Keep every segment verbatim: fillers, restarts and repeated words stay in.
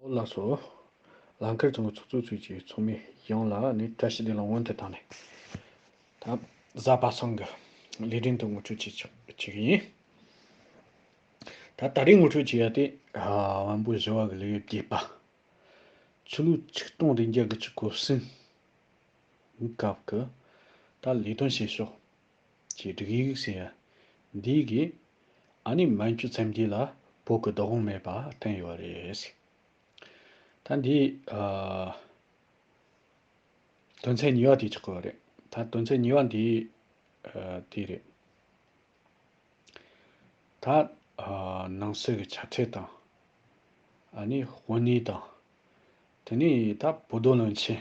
ཨོ་ལགས་སོ། ལམ་ཁར་བྱུང་བའི་ཚོགས་གཙོ་ཚོས་ཀྱི་ཚོགས་མི་ཡོངས་ལ་ནི་བཀྲ་ཤིས་བདེ་ལེགས་སྔོན་དུ་བཏང་ནས། ད་གཟའ་པ་སངས་ཀྱི་ལས་རིམ་དུ་ངོ་སྤྲོད་བྱེད་ཆོག་བྱེད་ཀྱི་ཡིན། ད་ད་རེས་ངོ་སྤྲོད་བྱེད་ཡ་དེ། ཨ། དབང་པོ་བཞི་བ་གི་ལེའུ་བརྒྱད་པ། ཆུ་ལོ་ཆིག་སྟོང་བདུན་བརྒྱ་དགུ་བཅུ་གོ་གསུམ་སྐབས་ཀྱི་ད་ལས་དོན་བྱེད་ཕྱོགས་ཀྱི་སྒྲིག་ཡིག་ཟེར་ཡ་འདི་གིས། ཨ་ནི་མན་ཇུ་བཙན་རྒྱལ་ལ་བོད་ཀྱི་བདག་དབང་མེད་པ་བསྟན་ཡོད་རེད། ད་འདི། ཨ། དོན་ཚན་གཉིས་པ་དེ་ཆགས་ཀྱི་ཡོད་རེད། ད་དོན་ཚན་གཉིས་པ་འདི། ཨ། དེ་རེད། ད། ཨ། ནང་སྲིད་ཀྱི་ཆ་ཁྲལ་དང་། ཨ་ནི་དཔོན་གནས་དང་། དེ་ནས་ད་བོད་རྡོ་བློན་ཆེན།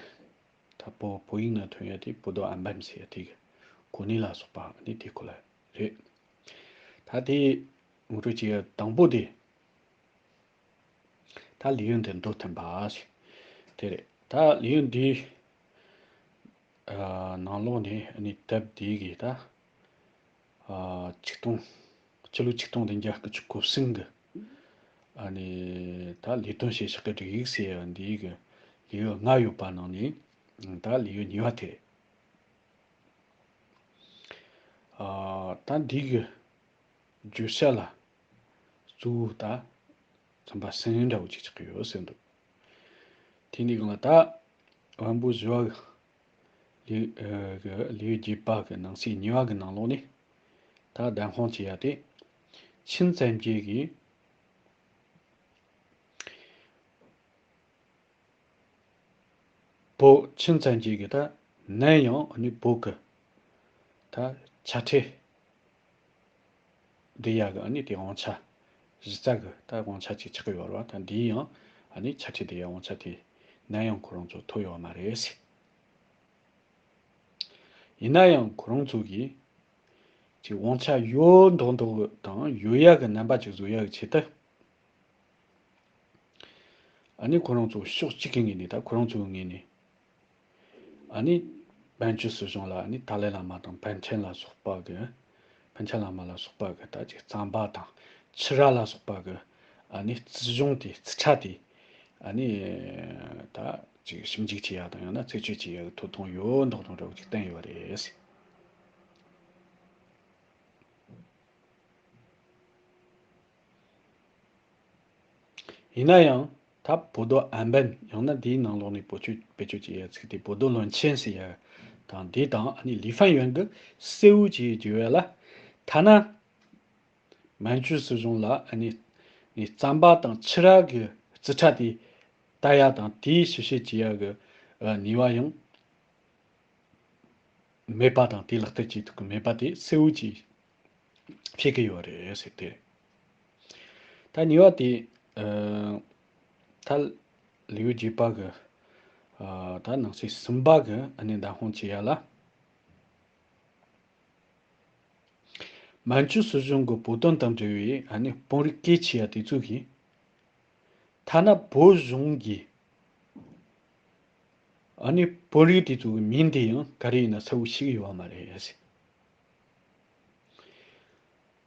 ད་བོད་བོད་ཡིག་ནང་ཐོན་ཡ་དེ་བོད་རྡོ་ཨན་བན་ཟེར་ཡ་དེ་གི་གོ་གནས་ལ་སོགས་པ། ཨ་ནི་དེ་སྐོར་ལ་རེད། ད་དེ་ངོ་སྤྲོད་བྱེད་ཡ་དང་པོ་དེ། ད་ལེའུ་འདི་མདོ་ཐོན་པ་ཞིག་དེ་རེད། ད་ལེའུ་འདིའི། ཨ། ནང་ལོགས་ནས་ཨ་ནི་དེབ་འདི་གི་ད། ཨ། ཆིག་སྟོང་། ཕྱི་ལོ་ཆིག་སྟོང་བདུན་བརྒྱ་དགུ་བཅུ་གོ་གསུམ་གི། ཨ་ནི་ད་ལས་དོན་བྱེད་ཕྱོགས་ཀྱི་སྒྲིག་ཡིག་ཟེར་ཡ་འདི་གི་ལེའུ་ལྔ་ཡོད་པ་ནང་ནས། ད་ལེའུ་གཉིས་པ་དེ་རེད། ཨ། ད་འདི་གི་བརྗོད་བྱ་ལ་གཙོ་བོ་ད་ཚན་པ་གསུམ་འདྲ་བོ་ཅིག་ཆགས་ཀྱི་ཡོད་ཟེར་འདུག་དེ་འདི་གང་ལ་ད་དབང་པོ་བཞི་བ་གི་ལེའུ། ཨ། གི་ལེའུ་བརྒྱད་པ་གི་ནང་གསེས་གཉིས་པ་གི་ནང་ལོགས་ནས། ད་བདམས་དཔང་བྱེད་ཡ་དེ། ཆིན་བཙན་རྒྱལ་གྱིས། བོད་ཆིན་བཙན་རྒྱལ་གྱིས་ད་ནམ་ཡང་ཨ་ནི་བོད་ཀྱི་ད་ཆ་ཁྲལ་སྒྲིག་ཡ་གི་ཨ་ནི་དེ་དབང་ཆ། གཞི་རྩ་གི་ད་དབང་ཆ་ཅིག་ཆགས་ཀྱི་ཡོད་རེད་བ། ད་འདིའི་ཡང་ཨ་ནི་ཆ་ཁྲལ་སྒྲིག་ཡ་དབང་ཆ་དེ་ནམ་ཡང་ཁོ་རང་ཚོ་ཐོབ་ཡོད་མ་རེད་ཟེར། ཡིན་ན་ཡང་ཁོ་རང་ཚོ་གིས་ཅིག་དབང་ཆ་ཡོད་མདོག་མདོག་དང་ཡོད་ཡ་གི་རྣམ་པ་ཅིག་བཟོ་ཡ་གི་ཆེད་དུ། ཨ་ནི་ཁོ་རང་ཚོ་ཕྱོགས་གཅིག་གི་ངོས་ནས། ད་ཁོ་རང་ཚོའི་ངོས་ནས། ཨ་ནི་བན་ཆུ་སྲིད་གཞུང་ལ་ཨ་ནི་ཏཱ་ལའི་བླ་མ་དང་པཎ་ཆེན་ལ་སོགས་པ་གི། པཎ་ཆེན་བླ་མ་ལ་སོགས་པ་གི་ད་ཅིག་རྩོམ་པ་དང་ཕྱུར་ར་ལ་སོགས་པ་གི་ཨ་ནི་རྩིས་གཞུང་དེ། རྩིས་ཁྲ་དེ་ཨ་ནི་ད་ཅིག་ཞིབ་འཇུག་བྱེད་ཡ་དང་ཡང་ན་རྩད་གཅོད་བྱེད་ཡ་གི་ཐོབ་ཐང་ཡོད་མདོག་མདོག་འདྲ་བོ་ཅིག་བསྟན་ཡོད་རེད། ཡིན་ན་ཡང་ད་བོད་རྡོ་ཨན་བན། ཡང་ན་འདིའི་ནང་ལོགས་ནས་བེད་སྤྱོད་བེད་སྤྱོད་བྱེད་ཡ་ཚིག་དེ་བོད་རྡོ་བློན་ཆེན་ཟེར་ཡ་དང་། འདི་དང་ཨ་ནི་ལི་ཧྥན་ཡོན་གྱི་གསལ་བོ་བྱས་བརྗོད་ཡ་ལ། ཐ་ན་མན་ཇུ་སྲིད་གཞུང་ལ་ཨ་ནི་ནི་རྩོམ་པ་དང་ཕྱུར་ར་གི་རྩིས་ཁྲ་དེ་ལྟ་ཡ་དང་དེའི་ཞིབ་བཤེར་བྱེད་ཡ་གི། ཨ། ནུས་པ་ཡང་མེད་པ་དང་། དེ་ལག་བསྟར་བྱེད་ཐུབ་ཀྱི་མེད་པ་དེ་གསལ་བོ་ཅིག་ཕྱེ་གི་ཡོད་རེད་ཟེར་དེ་རེད། ད་གཉིས་པ་དེ། ཨ། ད་ལེའུ་བརྒྱད་པ་གི། ཨ། ད་ནང་གསེས་གསུམ་པ་གི་ཨ་ནི་བདམས་དཔང་བྱེད་ཡ་ལ། མན་ཇུ་སྲིད་གཞུང་གི་བོད་དོན་དང་འབྲེལ་བའི་ཨ་ནི་དཔོན་རིགས་གལ་ཆེ་བ་དེ་ཚོ་གིས། ཐ་ན་བོད་གཞུང་གི་ཨ་ནི་དཔོན་རིགས་དེ་ཚོ་གི་མིང་དེ་ཡང་ག་རེ་ཡིན་ན་གསལ་བོ་ཤེས་ཀྱི་ཡོད་མ་རེད་ཟེར།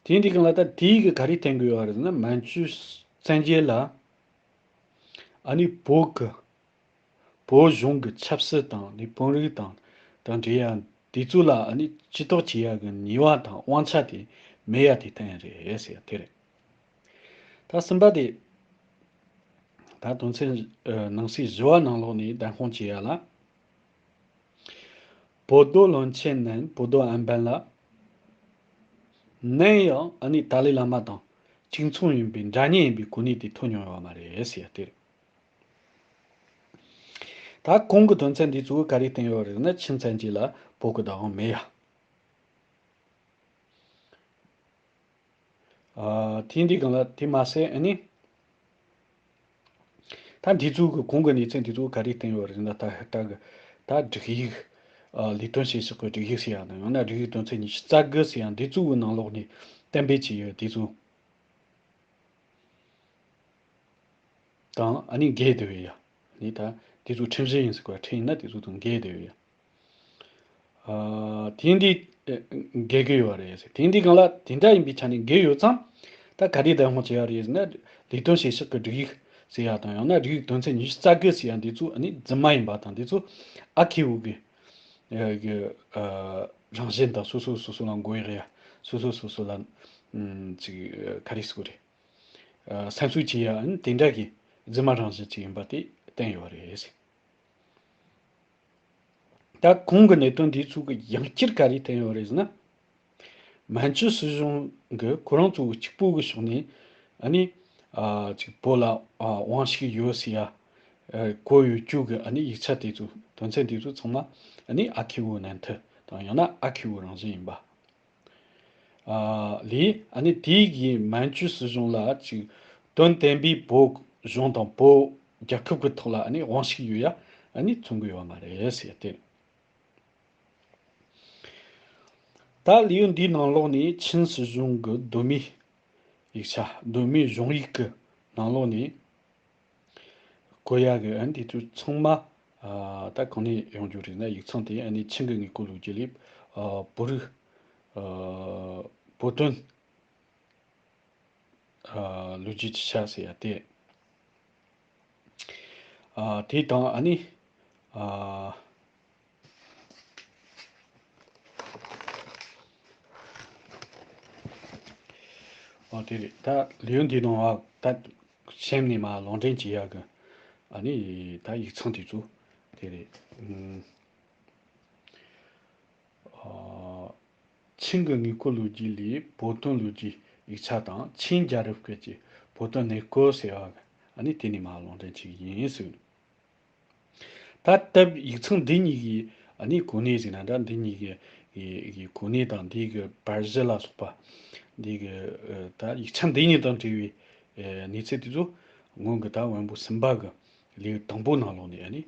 དེ་འདི་གང་ལ་ད་དེའི་གི་ག་རེ་བསྟན་གི་ཡོད་རེད་ཟེར་ན། མན་ཇུ་བཙན་རྒྱལ་ལ་ཨ་ནི་བོད་གི། བོད་གཞུང་གི་ཆབ་སྲིད་དང་ནི་དཔོན་རིགས་དང་དང་འབྲེལ་ཡ་དེ་ཚོ་ལ་ཨ་ནི་ཇུས་གཏོགས་བྱེད་ཡ་གི་ནུས་པ་དང་དབང་ཆ་དེ་མེད་ཡ་དེ་བསྟན་རེད་ཟེར་ཡ་དེ་རེད། ད་གསུམ་པ་དེ། ད་དོན་ཚན། ཨ། ནང་གསེས་བཞི་བ་ནང་ལོགས་ནས་བདམས་དཔང་བྱེད་ཡ་ལ། བོད་རྡོ་བློན་ཆེན་ནས་བོད་རྡོ་ཨན་བན་ལ་ནམ་ཡང་ཨ་ནི་ཏཱ་ལའི་བླ་མ་དང་གཅིག་མཚུངས་ཡིན་པའི། འདྲ་མཉམ་ཡིན་པའི་གོ་གནས་དེ་ཐོབ་མྱོང་ཡོད་མ་རེད་ཟེར་ཡ་དེ་རེད། ད་གོང་གི་དོན་ཚན་འདི་ཚོ་ག་རེ་བསྟན་ཡོད་རེད་ན། ཆིན་བཙན་རྒྱལ་ལ་བོད་ཀྱི་བདག་དབང་མེད་ཡ། ཨ། དེ་འདི་གང་ལ་དེ་མ་ཟད་ཨ་ནི། ད་འདི་ཚོ་གི་གོང་གི་གནས་ཚུལ་འདི་ཚོ་ག་རེ་བསྟན་ཡོད་རེད་ན། ད་ད་གི་ད་སྒྲིག་ཡིག་ཨ། ལས་དོན་བྱེད་ཕྱོགས་ཀྱི་སྒྲིག་ཡིག་ཟེར་ཡ་དང་། ཡང་ན་སྒྲིག་ཡིག་དོན་ཚན་ཉི་ཤུ་རྩ་དགུ་ཟེར་ཡ་འདི་ཚོ་གི་ནང་ལོགས་ནས་གཏན་འབེབས་བྱས་ཡོད་འདི་ཚོ་དང་ཨ་ནི་འགལ་བསྡད་ཡོད་ཡ། ནི་ད་དེ་ཚོ་ཁྲིམས་གཞི་ཡིན་ཟེར་གོ། ཁྲིམས་ཡིན་ན་དེ་ཚོ་དང་འགལ་བསྡད་ཡོད་ཡ། ཨ། དེ་འདི་འགལ་གྱི་ཡོད་རེད་ཟེར། དེ་འདི་གང་ལ་དེ་འདྲ་ཡིན་པའི་ཆ་ནས་འགལ་ཡོད་ཙང་། ད་ག་རེ་བདམས་དཔང་བྱེད་ཡ་རེད་ཟེར་ན། ལས་དོན་བྱེད་ཕྱོགས་ཀྱི་སྒྲིག་ཡིག་ ཟེར་ཡ་དང་ཡང་ན་རིགས་དོན་ཚན་ཉི་ཤུ་རྩ་དགུ་ཟེར་ཡ་འདི་ཚོ་ཨ་ནི་རྫུན་མ་ཡིན་པ་དང་འདི་ཚོ་ཨ་ཁེ་བོ་གི་ཨ་གི་ཨ་རང་བཞིན་དང་སོ་སོ་སོ་སོ་ལ་མགོ་གཡོག་ཡ་སོ་སོ་སོ་སོ་ལ་ཨམ་ཅིག་ཨ་ག་རེ་ཟེར་དགོས་རེད། ཨ་སེམས་གསོ་བྱེད་ཡ་ཨ་ནི་དེ་འདྲ་གི་རྫུན་མ་རང་བཞིན་ཅིག་ཡིན་པ་དེ་བསྟན་ཡོད་རེད། ད་གོང་གི་གནད་དོན་འདི་ཚོ་གི་ཡང་བསྐྱར་ག་རེ་བསྟན་ཡོད་རེད་ཟེར་ན། མན་ཇུ་སྲིད་གཞུང་གི་ཁོ་རང་ཚོ་གི་གཅིག་པོ་གི་ཕྱོགས་ནས་ཨ་ནི་ཨ་ཅིག་བོད་ལ་ཨ་དབང་ཤུགས་ཡོད་ཟེར་ཡ་ཨ་གོ་ཡོད་རྒྱུ་གི་ཨ་ནི་ཡིག་ཆ་དེ་ཚོ་དོན་ཚན་དེ་ཚོ་ཚང་མ་ཨ་ནི་ཨ་ཁེ་བོ་ནན་ཐི་དང་ཡང་ན་ཨ་ཁེ་བོ་རང་བཞིན་ཡིན་པ། ཨ་ལས་ཨ་ནི་དེའི་གི་མན་ཇུ་སྲིད་གཞུང་ལ་ཅིག་དོན་བསྟན་པའི་བོད་གཞུང་དང་བོད་རྒྱལ་ཁབ་ཀྱི་ཐོག་ལ་ཨ་ནི་དབང་ཤུགས་ཡོད་ཡ་ཨ་ནི་མཚོན་གི་ཡོད་མ་རེད་ཟེར་ཏེ། ད་ལེའུ་འདིའི་ནང་ལོགས་ནས་ཆིན་སྲིད་གཞུང་གི་གདོད་མའི་ཡིག་ཆ་གདོད་མའི་གཞུང་ཡིག་གི་ནང་ལོགས་ནས། གོ་ཡ་གི་ཨ་ནི་དེ་ཚོ་ཚང་མ་ཨ་ད་གང་ནས་ཡོང་རྒྱུ་རེད་ན་ཡིག་ཚང་དེ་ཨ་ནི་ཆིང་གི་དངོས་པོ་ལོ་རྒྱུས་ལས་ཨ་བོད་རིགས་ཨ་བོད་དོན་ཨ་ལོ་རྒྱུས་ཀྱི་ཆ་ཟེར་ཡ་དེ་ཨ་དེ་དང་ཨ་ནི་ཨ། ཨོ་དེ་རེད། ད་ལེའུ་འདི་ནང་ཨ་ད་གཤམ་ནས་མ་ལུང་འདྲེན་བྱེད་ཡག་གི་ཨ་ནི་ད་ཡིག་ཚང་དེ་ཚོ་དེ་རེད། ཨ་ཆིང་གི་དངོས་པོ་ལོ་རྒྱུས་ལས་བོད་དོན་ལོ་རྒྱུས་ཡིག་ཆ་དང་ཆིང་རྒྱལ་རབས་སྐབས་ཀྱི་བོད་དོན་གནས་སྐོར་ཟེར་བ་ཨ་ནི་དེ་ནས་མ་ལུང་འདྲེན་བྱེད་ཀྱི་ཡིན་ཟེར། ད་ལྟ་ཡིག་ཚང་འདི་གཉིས་ཀྱི་ཨ་ནི་གོ་གནས་ཟེར་ན་འདྲ། འདི་གཉིས་ཀྱི་གི་གོ་གནས་དང་འདི་གི་བར་གཞི་ལ་སོགས་པ་འདི་གི་ད་ཡིག་ཆ་འདི་གཉིས་དང་འབྲེལ་བའི་གནས་ཚུལ་དེ་ཚོ་སྔོན་གྱི་ད་བོན་པོ་སུམ་པ་གི་ལེའུ་དང་པོ་ནང་ལོགས་ནས་ཨ་ནི་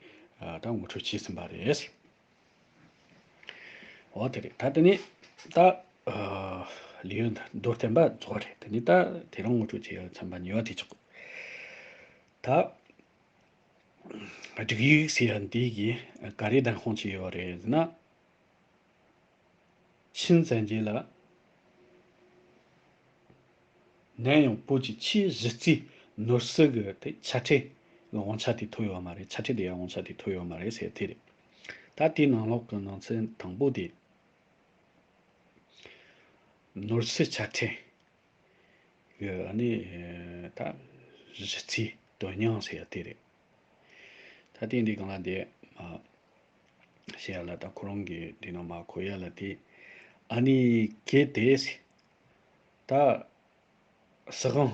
ད་ངོ་སྤྲོད་བྱས་ཟིན་པ་རེད། འོ་དེ་རེད། ད་དེ་ནས་ད་ལེའུ་མདོར་བསྟན་པ་རྫོགས་རེད། དེ་ནས་ད་དེ་རིང་ངོ་སྤྲོད་བྱས་ཡོད་ཚན་པ་གཉིས་པ་དེ་ཆོག་ད། སྒྲིག་ཡིག་ཟེར་ཡ་འདི་གིས་ག་རེ་བདེན་དཔང་བྱས་ཡོད་རེད་ཟེར་ན། ཆིན་བཙན་རྒྱལ་ལ་ནན་ཡང་བོད་ཀྱི་ཆེས་གཞི་རྩའི་ནོར་སྲིད་ཀྱི་དེ་ཆ་ཁྲལ་གྱི་དབང་ཆ་དེ་ཐོབ་ཡོད་མ་རེད། ཆ་ཁྲལ་དེ་ཡང་དབང་ཆ་དེ་ཐོབ་ཡོད་མ་རེད་ཟེར་དེ་རེད། ད་དེའི་ནང་ལོགས་ཀྱི་ནང་ཚན་དང་པོ་དེ་ནོར་སྲིད་ཆ་ཁྲལ། གི་ཨ་ནི་ད་གཞི་རྩའི་དོན་སྙིང་ཟེར་ཡ་དེ་རེད། ད་དེ་འདི་གང་ལ་དེ་མ་བཤད་ཡ་ལ་ད་ཁོ་རང་གི་འདི་ནང་མ་གོ་ཡ་ལ་དེ་ཨ་ནི་གལ་ཏེ་ད་སྲིད་དབང་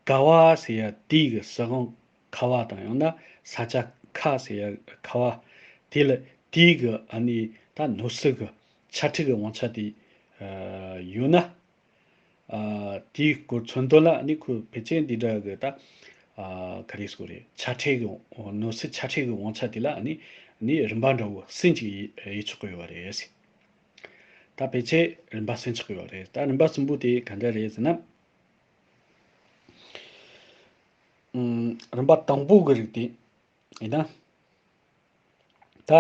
ཀ་བ་ཟེར་ཡ་དེ་གི་སྲིད་དབང་ཁ་བ་དང་ཡང་ན་ས་ཆ་ཁ་ཟེར་ཡ་ཁ་བ་དེ་ལ་དེ་གི་ཨ་ནི་ད་ནོར་སྲིད་གི་ཆ་ཁྲལ་གི་དབང་ཆ་དེ་ཡོད་ན། ཨ་དེའི་སྐོར་མཚོན་དོན་ལ་ནི་ཁོས་ཕལ་ཆེར་འདི་འདྲ་གི་ད་ཨ་ག་རེ་ཟེར་དགོས་རེད། ཆ་ཁྲལ་གི་ནོར་སྲིད་ཆ་ཁྲལ་གི་དབང་ཆ་དེ་ལ་ནི་ནི་རིམ་པ་འདྲ་བོ་གསན་ཅིག་ཡེ་ཆོག་གི་ཡོད་རེད། ད་ཕལ་ཆེར་རིམ་པ་གསན་ཆོག་གི་ཡོད་རེད། ད་རིམ་པ་གསུམ་པོ་དེ་ག་འདྲ་རེད་ཟེར་ན། ཨུམ། རིམ་པ་དང་པོ་གི་རིགས་དེ་ཡིན་ན། ད་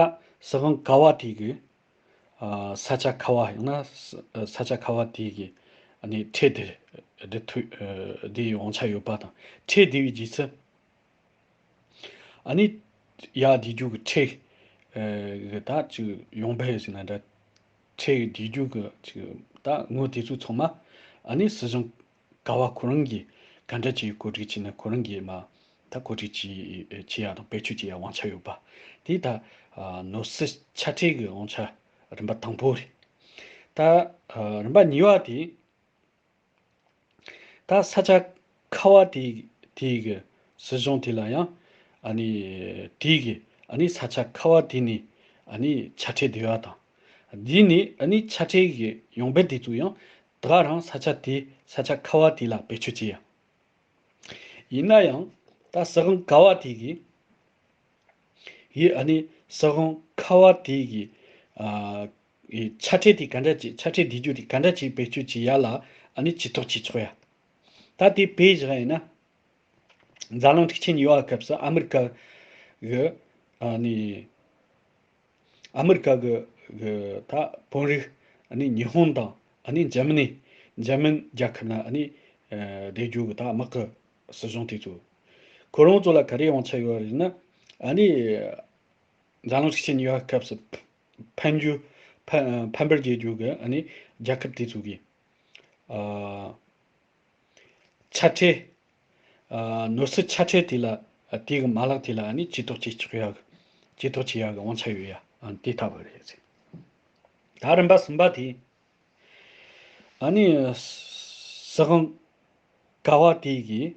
སྲིད་དབང་ཀ་བ་དེ་གི་ཨ་ས་ཆ་ཁ་བ་ཡང་ན་ས་ས་ཆ་ཁ་བ་དེ་གི་ཨ་ནི་ཁྲལ་དེ་སྒྲུབ་ཐུབ་ཨ་དེའི་དབང་ཆ་ཡོད་པ་དང་ཁྲལ་དེ་བའི་རྗེས་སུ་ཨ་ནི་ཡར་དེ་རྒྱུ་གི་ཁྲལ་ཨ་གི་ད་ཅིག་ཡོང་འབབ་ཟེར་ན་འདྲ། ཁྲལ་དེ་རྒྱུ་གི་ཅིག་ད་དངུལ་དེ་ཚོ་ཚང་མ་ཨ་ནི་སྲིད་གཞུང་ཀ་བ་ཁོ་རང་གིས་ག་འདྲ་ཅིག་བཀོད་སྒྲིག་བྱས་ན་ཁོ་རང་གིས་མ་ད་བཀོད་སྒྲིག་བྱེད་བྱེད་ཡ་དང་བེད་སྤྱོད་བྱེད་ཡ་དབང་ཆ་ཡོད་པ། དེ་ད་ཨ་ནོར་སྲིད་ཆ་ཁྲལ་གི་དབང་ཆ་རིམ་པ་དང་པོ་རེད། ད་ཨ་རིམ་པ་གཉིས་པ་དེ་ད་ས་ཆ་ཁ་བ་དེ་དེ་གི་སྲིད་གཞུང་དེ་ལ་ཡང་ཨ་ནི་དེ་གི་ཨ་ནི་ས་ཆ་ཁ་བ་དེ་ནས་ཨ་ནི་ཆ་ཁྲལ་བསྡུ་བ་དང་། དེ་ནས་ཨ་ནི་ཆ་ཁྲལ་གི་ཡོང་འབབ་དེ་ཚོ་ཡང་ད་ག་རང་ས་ཆ་དེ་ས་ཆ་ཁ་བ་དེ་ལ་བེད་སྤྱོད་བྱེད་ཡ། ཡིན་ན་ཡང་ད་སྲིད་དབང་ཀ་བ་དེ་གི་ཡི་ཨ་ནི་སྲིད་དབང་ཁ་བ་དེ་གི་ཨ་ཡི་ཆ་ཁྲལ་དེ་ག་འདྲ་ཅིག་ཆ་ཁྲལ་དེ་རྒྱུ་དེ་ག་འདྲ་ཅིག་བེད་སྤྱོད་བྱེད་ཡ་ལ་ཨ་ནི་ཇུས་གཏོགས་བྱེད་ཆོག་ཡ། ད་དེ་བེད་བཞག་ཡིན་ན། འཛམ་གླིང་འཁྲུག་ཆེན་གཉིས་པ་སྐབས་སུ་ཨ་མི་རི་ཀ་གི་ཨ་ནི་ཨ་མི་རི་ཀ་གི་གི་ད་བོད་རིགས་ཨ་ནི་ཉི་ཧོང་དང་ཨ་ནི་འཇར་མ་ནི་འཇར་མན་རྒྱལ་ཁབ་ན་ཨ་ནི་ཨ་བསྡད་རྒྱུ་གི་ད་དམག་གི་སྲིད་གཞུང་དེ་ཚོ་ ཁོ་རང་ཚོ་ལ་ག་རེ་དབང་ཆ་ཡོད་རེད་ན། ཨ་ནི་འཛམ་གླིང་ཞིང་ཆེན་གཉིས་པ་སྐབས་སུ་ཕན་རྒྱུ་ཕན་ཕན་པར་རྒྱས་རྒྱུ་གི་ཨ་ནི་རྒྱལ་ཁབ་དེ་ཚོ་གི་ཨ་ཆ་ཁྲལ། ཨ་ནོར་སྲིད་ཆ་ཁྲལ་དེ་ལ། ཨ་དེ་གི་མ་ལག་དེ་ལ་ཨ་ནི་ཇུས་གཏོགས་བྱེད་ཆོག་ཡ་གི་ཇུས་གཏོགས་བྱེད་ཡ་གི་དབང་ཆ་ཡོད་ཡ། ཨ་དེ་ལྟ་བུ་རེད། ད་རིམ་པ་གསུམ་པ་དེ། ཨ་ནི་སྲིད་དབང་ཀ་བ་དེ་གིས།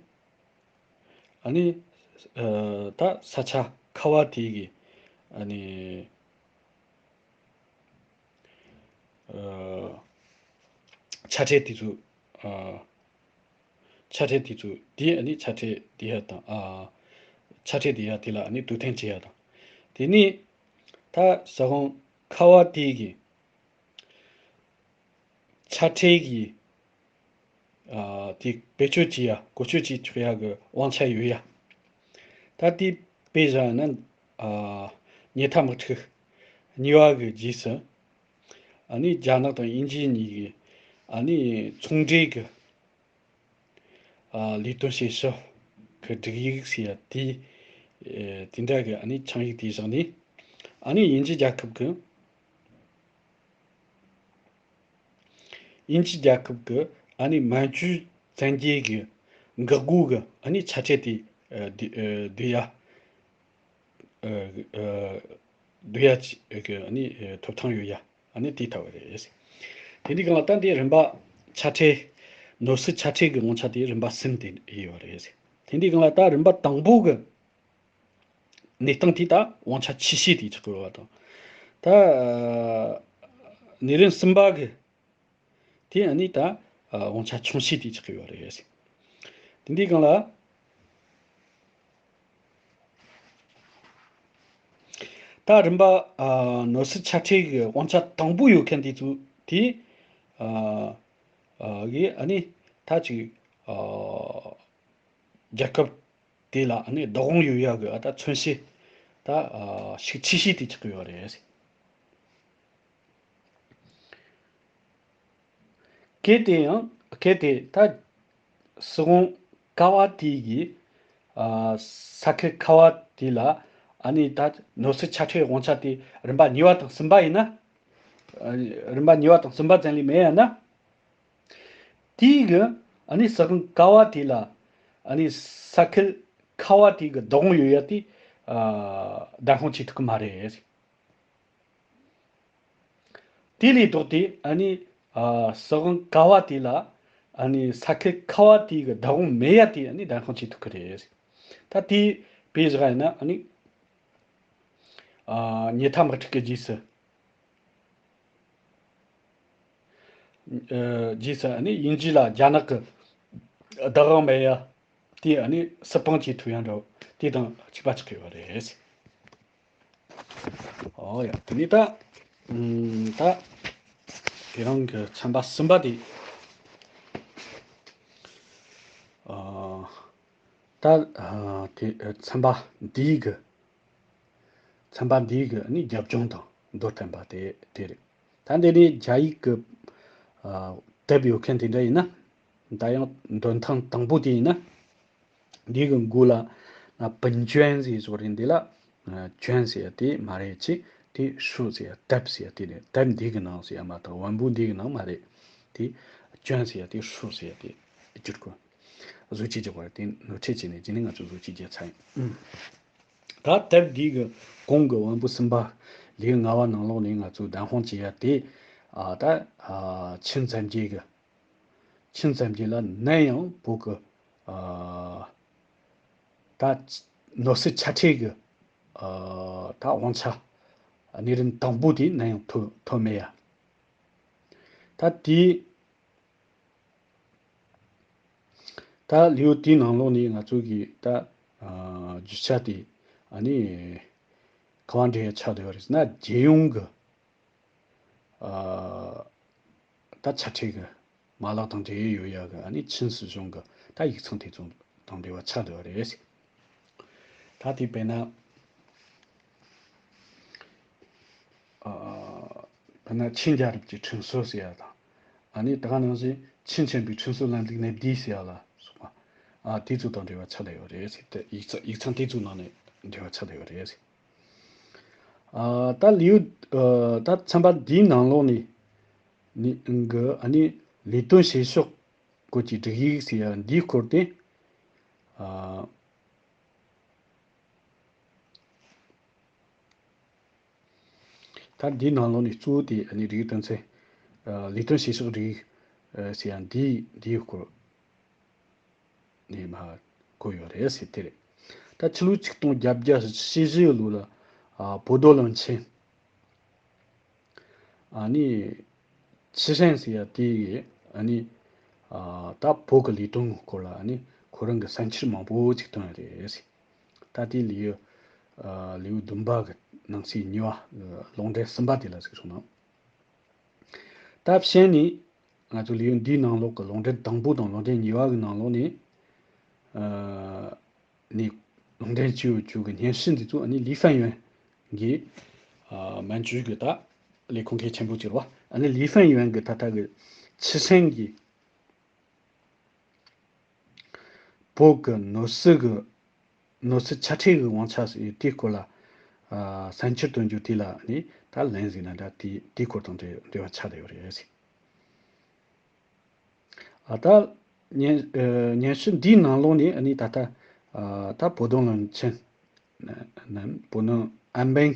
ཨ་ནི་ཨ་ད་ས་ཆ་ཁ་བ་དེ་གིས། ཨ་ནི་ཨ་ཆ་ཁྲལ་དེ་ཚོ། ཨ་ཆ་ཁྲལ་དེ་ཚོ་དེ་ཨ་ནི་ཆ་ཁྲལ་དེ་ཡ་དང་། ཨ་ཆ་ཁྲལ་དེ་ཡ་དེ་ལ་ཨ་ནི་དོ་དམ་བྱེད་ཡ་དང་། དེ་ནས་ད་སྲིད་དབང་ཁ་བ་དེ་གིས་ཆ་ཁྲལ་གྱི་ཨ་དེ་བེད་སྤྱོད་བྱེད་ཡ་བཀོལ་སྤྱོད་བྱེད་ཆོག་ཡ་གི་དབང་ཆ་ཡོད་ཡ། ད་དེ་དཔེ་བཞག་ན། ཨ་ཉི་ཐ་དམག་འཁྲུག་གཉིས་པ་གི་རྗེས་སུ། ཨ་ནི་རྒྱ་ནག་དང་དབྱིན་ཇི་གཉིས་ཀྱིས་ཨ་ནི་ཚོང་འབྲེལ་གྱི་ཨ་ལས་དོན་བྱེད་ཕྱོགས་ཀྱི་སྒྲིག་ཡིག་ཟེར་ཡ་དེ། ཨེ་དེ་འདྲ་གི་ཨ་ནི་ཆིངས་ཡིག་དེ་བཞག་ནས། ཨ་ནི་དབྱིན་ཇི་རྒྱལ་ཁབ་ཀྱི། དབྱིན་ཇི་རྒྱལ་ཁབ་ཀྱི་ཨ་ནི་མན་ཇུ་བཙན་རྒྱལ་གྱི་འགག་སྒོ་གི་ཨ་ནི་ཆ་ཁྲལ་དེ། ཨ་བསྡུ་ཨ་བསྡུ་ཡ། ཨ་ཨ་བསྡུ་ཡ་ཅིག་གི་ཨ་ནི་ཨ་ཐོབ་ཐང་ཡོད་ཡ། ཨ་ནི་དེ་ལྟ་བུ་རེད། དེ་འདྲའི་སྒང་ལ་ད་འདི་རིམ་པ་ཆ་ཁྲལ། ནོར་སྲིད་ཆ་ཁྲལ་གྱི་དབང་ཆ་དེ་རིམ་པ་གསུམ་དེ་ཡོད་རེད། དེ་འདྲའི་སྒང་ལ་ད་རིམ་པ་དང་པོ་གི་གནས་སྟངས་དེ་ད་དབང་ཆ་ཆེ་ཤོས་དེ་ཆགས་ཀྱི་ཡོད་པ་དང་། ད་ཨ་གནས་རིམ་གསུམ་པ་གི་དེ་ཨ་ནི་ད་ཨ་དབང་ཆ་ཆུང་ཤོས་དེ་ཆགས་ཀྱི་ཡོད་རེད། དེ་འདྲའི་སྒང་ལ་ད་རིམ་པ་ཨ་ནོར་སྲིད་ཆ་ཁྲལ་གྱི་དབང་ཆ་དང་པོ་ཡོད་མཁན་དེ་ཚོ་དེ་ཨ་ཨ་གི་ཨ་ནི་ད་ཅིག་ཨ་རྒྱལ་ཁབ་དེ་ལ་ཨ་ནི་བདག་དབང་ཡོད་ཡ་གི་ཨ་ད་མཚོན་བྱེད་ད་ཨ་ཤུགས་ཆེ་ཤོས་དེ་ཆགས་ཀྱི་ཡོད་རེད། གལ་ཏེ་ཡང་། གལ་ཏེ་ད་སྲིད་དབང་ཀ་བ་དེ་གིས་ཨ་ས་ཁུལ་ཁ་བ་དེ་ལ་ཨ་ནི་ད་ནོར་སྲིད་ཆ་ཁྲལ་དབང་ཆ་དེ་རིམ་པ་གཉིས་པ་དང་གསུམ་པ་ཡིན་ན། ཨ་རིམ་པ་གཉིས་པ་དང་གསུམ་པ་ཙམ་ལས་མེད་ཡ་ན། དེའི་གི་ཨ་ནི་སྲིད་དབང་ཀ་བ་དེ་ལ་ཨ་ནི་ས་ཁུལ་ཁ་བ་དེ་གི་བདག་དབང་ཡོད་ཡ་དེ་ཨ་བདག་དབང་བྱེད་ཐུབ་ཀྱི་མ་རེད། དེ་ལས་ལྡོག་སྟེ་ཨ་ནི་ཨ་སྲིད་དབང་ཀ་བ་དེ་ལ་ཨ་ནི་ས་ཁུལ་ཁ་བ་དེ་གི་བདག་དབང་མེད་ཡ་དེ་ཨ་ནི་བདག་དབང་བྱེད་ཐུབ་ཀྱི་རེད། ད་དེ་དཔེ་བཞག་ཡིན་ན་ཨ་ནི་ཨ་ཉི་ཐ་དམག་འཁྲུག་གི་རྗེས་སུ། ཨ་རྗེས་སུ་ཨ་ནི་དབྱིན་ཇི་ལ་རྒྱ་ནག་གི་བདག་དབང་མེད་ཡ་དེ་ཨ་ནི་སུ་སྤང་བྱེད་ཐུབ་ཡ་འདྲ་བོ་དེ་དང་གཅིག་པ་ཆགས་ཀྱི་ཡོད་རེད། ཨོ་ཡ། དེ་ནས་ད་ཨམ་ད་དེ་རིང་གི་ཚན་པ་གསུམ་པ་དེ། ཨ་ད་ཨ་དེ་ཚན་པ་འདིའི་གི་ཚན་པ་འདིའི་གི་ནི་རྒྱབ་ལྗོངས་དང་མདོར་བསྟན་པ་དེ་དེ་རེད། ད་འདི་ནི་རྒྱ་ཡིག་གི་ཨ་དེབ་ཡོད་མཁན་དེ་འདྲ་ཡིན་ན། ད་ཡང་འདོན་ཐེངས་དང་པོ་དེ་ཡིན་ན། འདི་གི་མགོ་ལ་ན་པིན་ཅོན་ཟེར་བཟོ་རེད། འདི་ལ་ཅོན་ཟེར་ཡ་དེ་མ་རེད། ཅི་དེ་ཧྲུ་ཟེར་ཡ་དེབ་ཟེར་ཡ་དེ་རེད། དེབ་འདི་གི་ནང་ཟེར་ཡ་མ་གཏོགས་བམ་པོ་འདི་གི་ནང་མ་རེད། དེ་ཅོན་ཟེར་ཡ་དེ་ཧྲུ་ཟེར་ཡ་དེ་བསྒྱུར་དགོས། བཟོ་བཅོས་བྱེད་དགོས་རེད། དེ་ནོར་འཁྲུལ་བྱས་ནས་ཅི་ནས་ང་ཚོ་བཟོ་བཅོས་བྱས་ཚར་ཡིན། ད་དེབ་འདི་གི་གོང་གི་བམ་པོ་གསུམ་པ་ལས་ལྔ་བ་ནང་ལོགས་ནས་ང་ཚོ་བདམས་དཔང་བྱེད་ཡ་དེ། ཨ་ད་ཨ་ཆིན་བཙན་རྒྱལ་གི་ཆིན་བཙན་རྒྱལ་ལ་ནམ་ཡང་བོད་ཀྱི་ཨ་ད་ནོར་སྲིད་ཆ་ཁྲལ་གྱི་ཨ་ད་དབང་ཆ་གནས་རིམ་དང་པོ་དེ་ནམ་ཡང་ཐོབ་ཐོབ་མེད་ཡ། ད་དེའི་ད་ལེའུ་དེའི་ནང་ལོགས་ནས་ང་ཚོ་གིས་ད་ཨ་རྒྱུ་ཆ་དེ་ཨ་ནི་ག་བ་འདྲེན་ཡ་ཆགས་བསྡད་པ་རེད་ཟེར་ན། རྒྱལ་ཡོངས་ཀྱི་ཨ་ད་ཆ་ཁྲལ་གྱི་མ་ལག་དང་འབྲེལ་ཡོད་ཡ་གི་ཨ་ནི་ཆིན་སྲིད་གཞུང་གི་ད་ཡིག་ཚང་དེ་ཚོ་དང་འབྲེལ་བ་ཆགས་བསྡད་པ་རེད། ད་དེ་དཔེར་ན་ཨ་དཔེར་ན་ཆིན་རྒྱལ་རབས་ཀྱི་ཁྲིམས་སྲོལ་ཟེར་ཡ་དང་། ཨ་ནི་ད་ག་ནང་བཞིན་ཆིན་ཆེན་པོའི་ཁྲིམས་སྲོལ་ལམ་ལུགས་གནད་བསྡུས་ཟེར་ཡ་ལ་སོགས་པ། ཨ་དེ་ཚོ་དང་འབྲེལ་བ་ཆགས་བསྡད་ཡོད་རེད་ཟེར། དེ་ཡིག་ཚང་ཡིག་ཚང་དེ་ཚོའི་ནང་ནས་འབྲེལ་བ་ཆགས་བསྡད་ཡོད་རེད་ཟེར། ཨ་ད་ལེའུ་ཨ་ད་ཚན་པ་འདིའི་ནང་ལོགས་ནས་ནི་གི་ཨ་ནི་ལས་དོན་བྱེད་ཕྱོགས་སྐོར་གྱི་སྒྲིག་ཡིག་ཟེར་ཡ་འདིའི་སྐོར་དེ། ཨ། ད་འདིའི་ནང་ལོགས་ནས་གཙོ་བོ་དེ་ཨ་ནི་སྒྲིག་ཡིག་དོན་ཚན། ཨ་ལས་དོན་བྱེད་ཕྱོགས་སྒྲིག་ཡིག་ཨ་ཟེར་ཡ་འདིའི་འདིའི་སྐོར་ནས་མར་བཀོད་ཡོད་རེད་ཟེར་དེ་རེད། ད་ཕྱི་ལོ་ཆིག་སྟོང་བརྒྱད་བརྒྱ་བཞི་བཅུ་ཞེ་བཞི་ལོ་ལ་ཨ་བོ་རྡོ་གླིང་ཆེན། ཨ་ནི། ཆི་ཧྲན་ཟེར་ཡ་དེ་ཡིས་ཨ་ནི། ཨ་ད་བོད་ཀྱི་ལས་དོན་སྐོར་ལ་ཨ་ནི་ཁོ་རང་གི་གསན་འཆར་མང་པོ་ཅིག་བཏོན་ཡོད་རེད། ད་དེ་ལེའུ་ཨ་ལེའུ་བདུན་པ་གི་ནང་གསེས་གཉིས་པ་ལུང་འདྲེན་གསུམ་པ་དེ་ལ་གཟིགས་རོགས་གནང་། ད་གཞན་ནི་ང་ཚོ་ལེའུ་འདིའི་ནང་ལོགས་ཀྱི་ལུང་འདྲེན་དང་པོ་དང་ལུང་འདྲེན་གཉིས་པ་གི་ནང་ལོགས་ནས་ཨ། ནས་ལུང་འདྲེན་བྱས་ཡོད་རྒྱུ་གི་སྙན་ཞུ་འདི་ཚོ་ཨ་ནི་ལི་ཧྥན་ཡོན་གྱིས་ཨ་མན་ཇུའི་གི་ད་ལས་ཁུངས་གལ་ཆེན་པོ་ཅིག་རེད་བ། ཨ་ནི་ལི་ཧྥན་ཡོན་གྱི་ད་ལྟ་གི་ཆི་ཧྲན་གྱི་བོད་ཀྱི་ནོར་སྲིད་ཀྱི་ནོར་སྲིད་ཆ་ཁྲལ་གྱི་དབང་ཆ་ཟེར་དེའི་སྐོར་ལ་ཨ་གསན་འཆར་བཏོན་རྒྱུ་དེ་ལ་ནི་ད་ལན་ཟིག་ན་འདྲ་དེ་དེའི་སྐོར་དང་འབྲེལ་འབྲེལ་བ་ཆགས་བསྡད་ཡོད་རེད་ཟེར། ཨ་ད་སྙན་ཨ་སྙན་ཞུ་འདིའི་ནང་ལོགས་ནས་ཨ་ནི་ད་ལྟ་ཨ་ད་བོ་རྡོ་གླིང་ཆེན་ནམ་བོ་ནོ་ཨན་པན་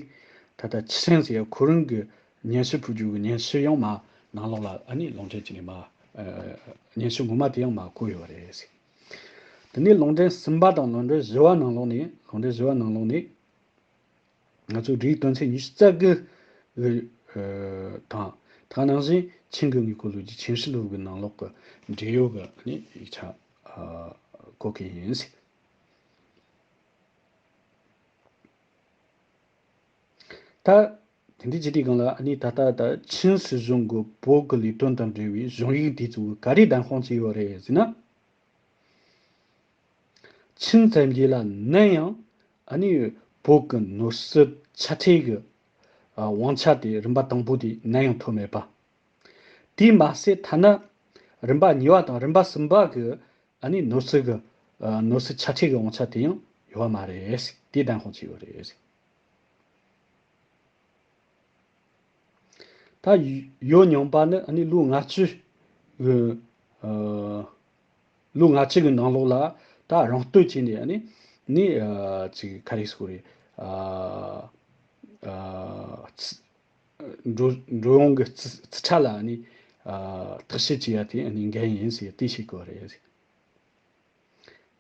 ད་ལྟ་ཆི་ཧྲན་ཟེར་ཡ་ཁོ་རང་གི་སྙན་ཞུ་ཕུལ་རྒྱུ་གི་སྙན་ཞུ་ཡང་མ་ནང་ལོགས་ལ་ཨ་ནི་ལུང་འདྲེན་བྱས་ནས་མ་ཨ་སྙན་ཞུ་ངོ་མ་དེ་ཡང་མ་བཀོད་ཡོད་རེད་ཟེར། དེ་ནས་ལུང་འདྲེན་གསུམ་པ་དང་ལུང་འདྲེན་བཞི་པ་ནང་ལོགས་ནས་ལུང་འདྲེན་བཞི་པ་ནང་ལོགས་ནས། ང་ཚོའི་སྒྲིག་དོན་ཚན་ཉི་ཤུ་རྩ་དགུ་གི་དང་། ད་ནང་བཞིན་ཆིང་གི་དངོས་པོ་ལུགས་ཀྱི་ཆིང་ཧྲི་ལུགས་ཀྱི་ནང་ལོགས་ཀྱི་འབྲེལ་ཡོད་ཀྱི་ནི་ཡིག་ཆ་བཀོད་ཀྱི་ཡིན། ད་དེ་འདྲའི་བྱེད་དུས་སྒང་ལ་ནི་ད་ལྟ་ད་ཆིང་སྲིད་གཞུང་གི་བོད་ཀྱི་ལས་དོན་དང་འབྲེལ་བའི་གཞུང་ཡིག་འདི་ཚོ་ག་རེ་བདམས་དཔང་བྱས་ཡོད་རེད་ཟེར་ན། ཆིང་བཙན་རྒྱལ་ལ་ནམ་ཡང་ཨ་ནི་བོད་ཀྱི་ནོར་སྲིད་ཆ་ཁྲལ་གྱི་ཨ་དབང་ཆ་དེ་རིམ་པ་དང་པོ་དེ་ནམ་ཡང་ཐོབ་མེད་པ། དེས་མ་ཟད་ཐ་ན་རིམ་པ་གཉིས་པ་དང་རིམ་པ་གསུམ་པ་གི་ཨ་ནི་ནོར་སྲིད་ཀྱི་ཨ་ནོར་སྲིད་ཆ་ཁྲལ་གྱི་དབང་ཆ་དེ་ཡང་ཡོད་པ་མ་རེད། དེ་བདམས་དཔང་བྱས་ཡོད་རེད། ད་ཡོད་མྱོང་པ་ནི་ཨ་ནི་ལོ་ལྔ་བཅུ་གི་ཨ་ལོ་ལྔ་བཅུ་གི་ནང་ལོགས་ལ་ད་རང་བསྟོད་བྱས་ནས་ཨ་ནི་ནི་ཨ་ཅིག་ག་རེ་ཟེར་དགོས་རེད། ཨ་ཨ་རྩིས་འགྲོ་འགྲོ་ཡོང་གི་རྩིས་རྩིས་ཁྲ་ལ་ཨ་ནི་ཨ་བརྟག་དཔྱད་བྱེད་ཡ་དེ་ཨ་ནི་འགན་ཡིན་ཟེར་དེ་བཤད་དགོས་རེད།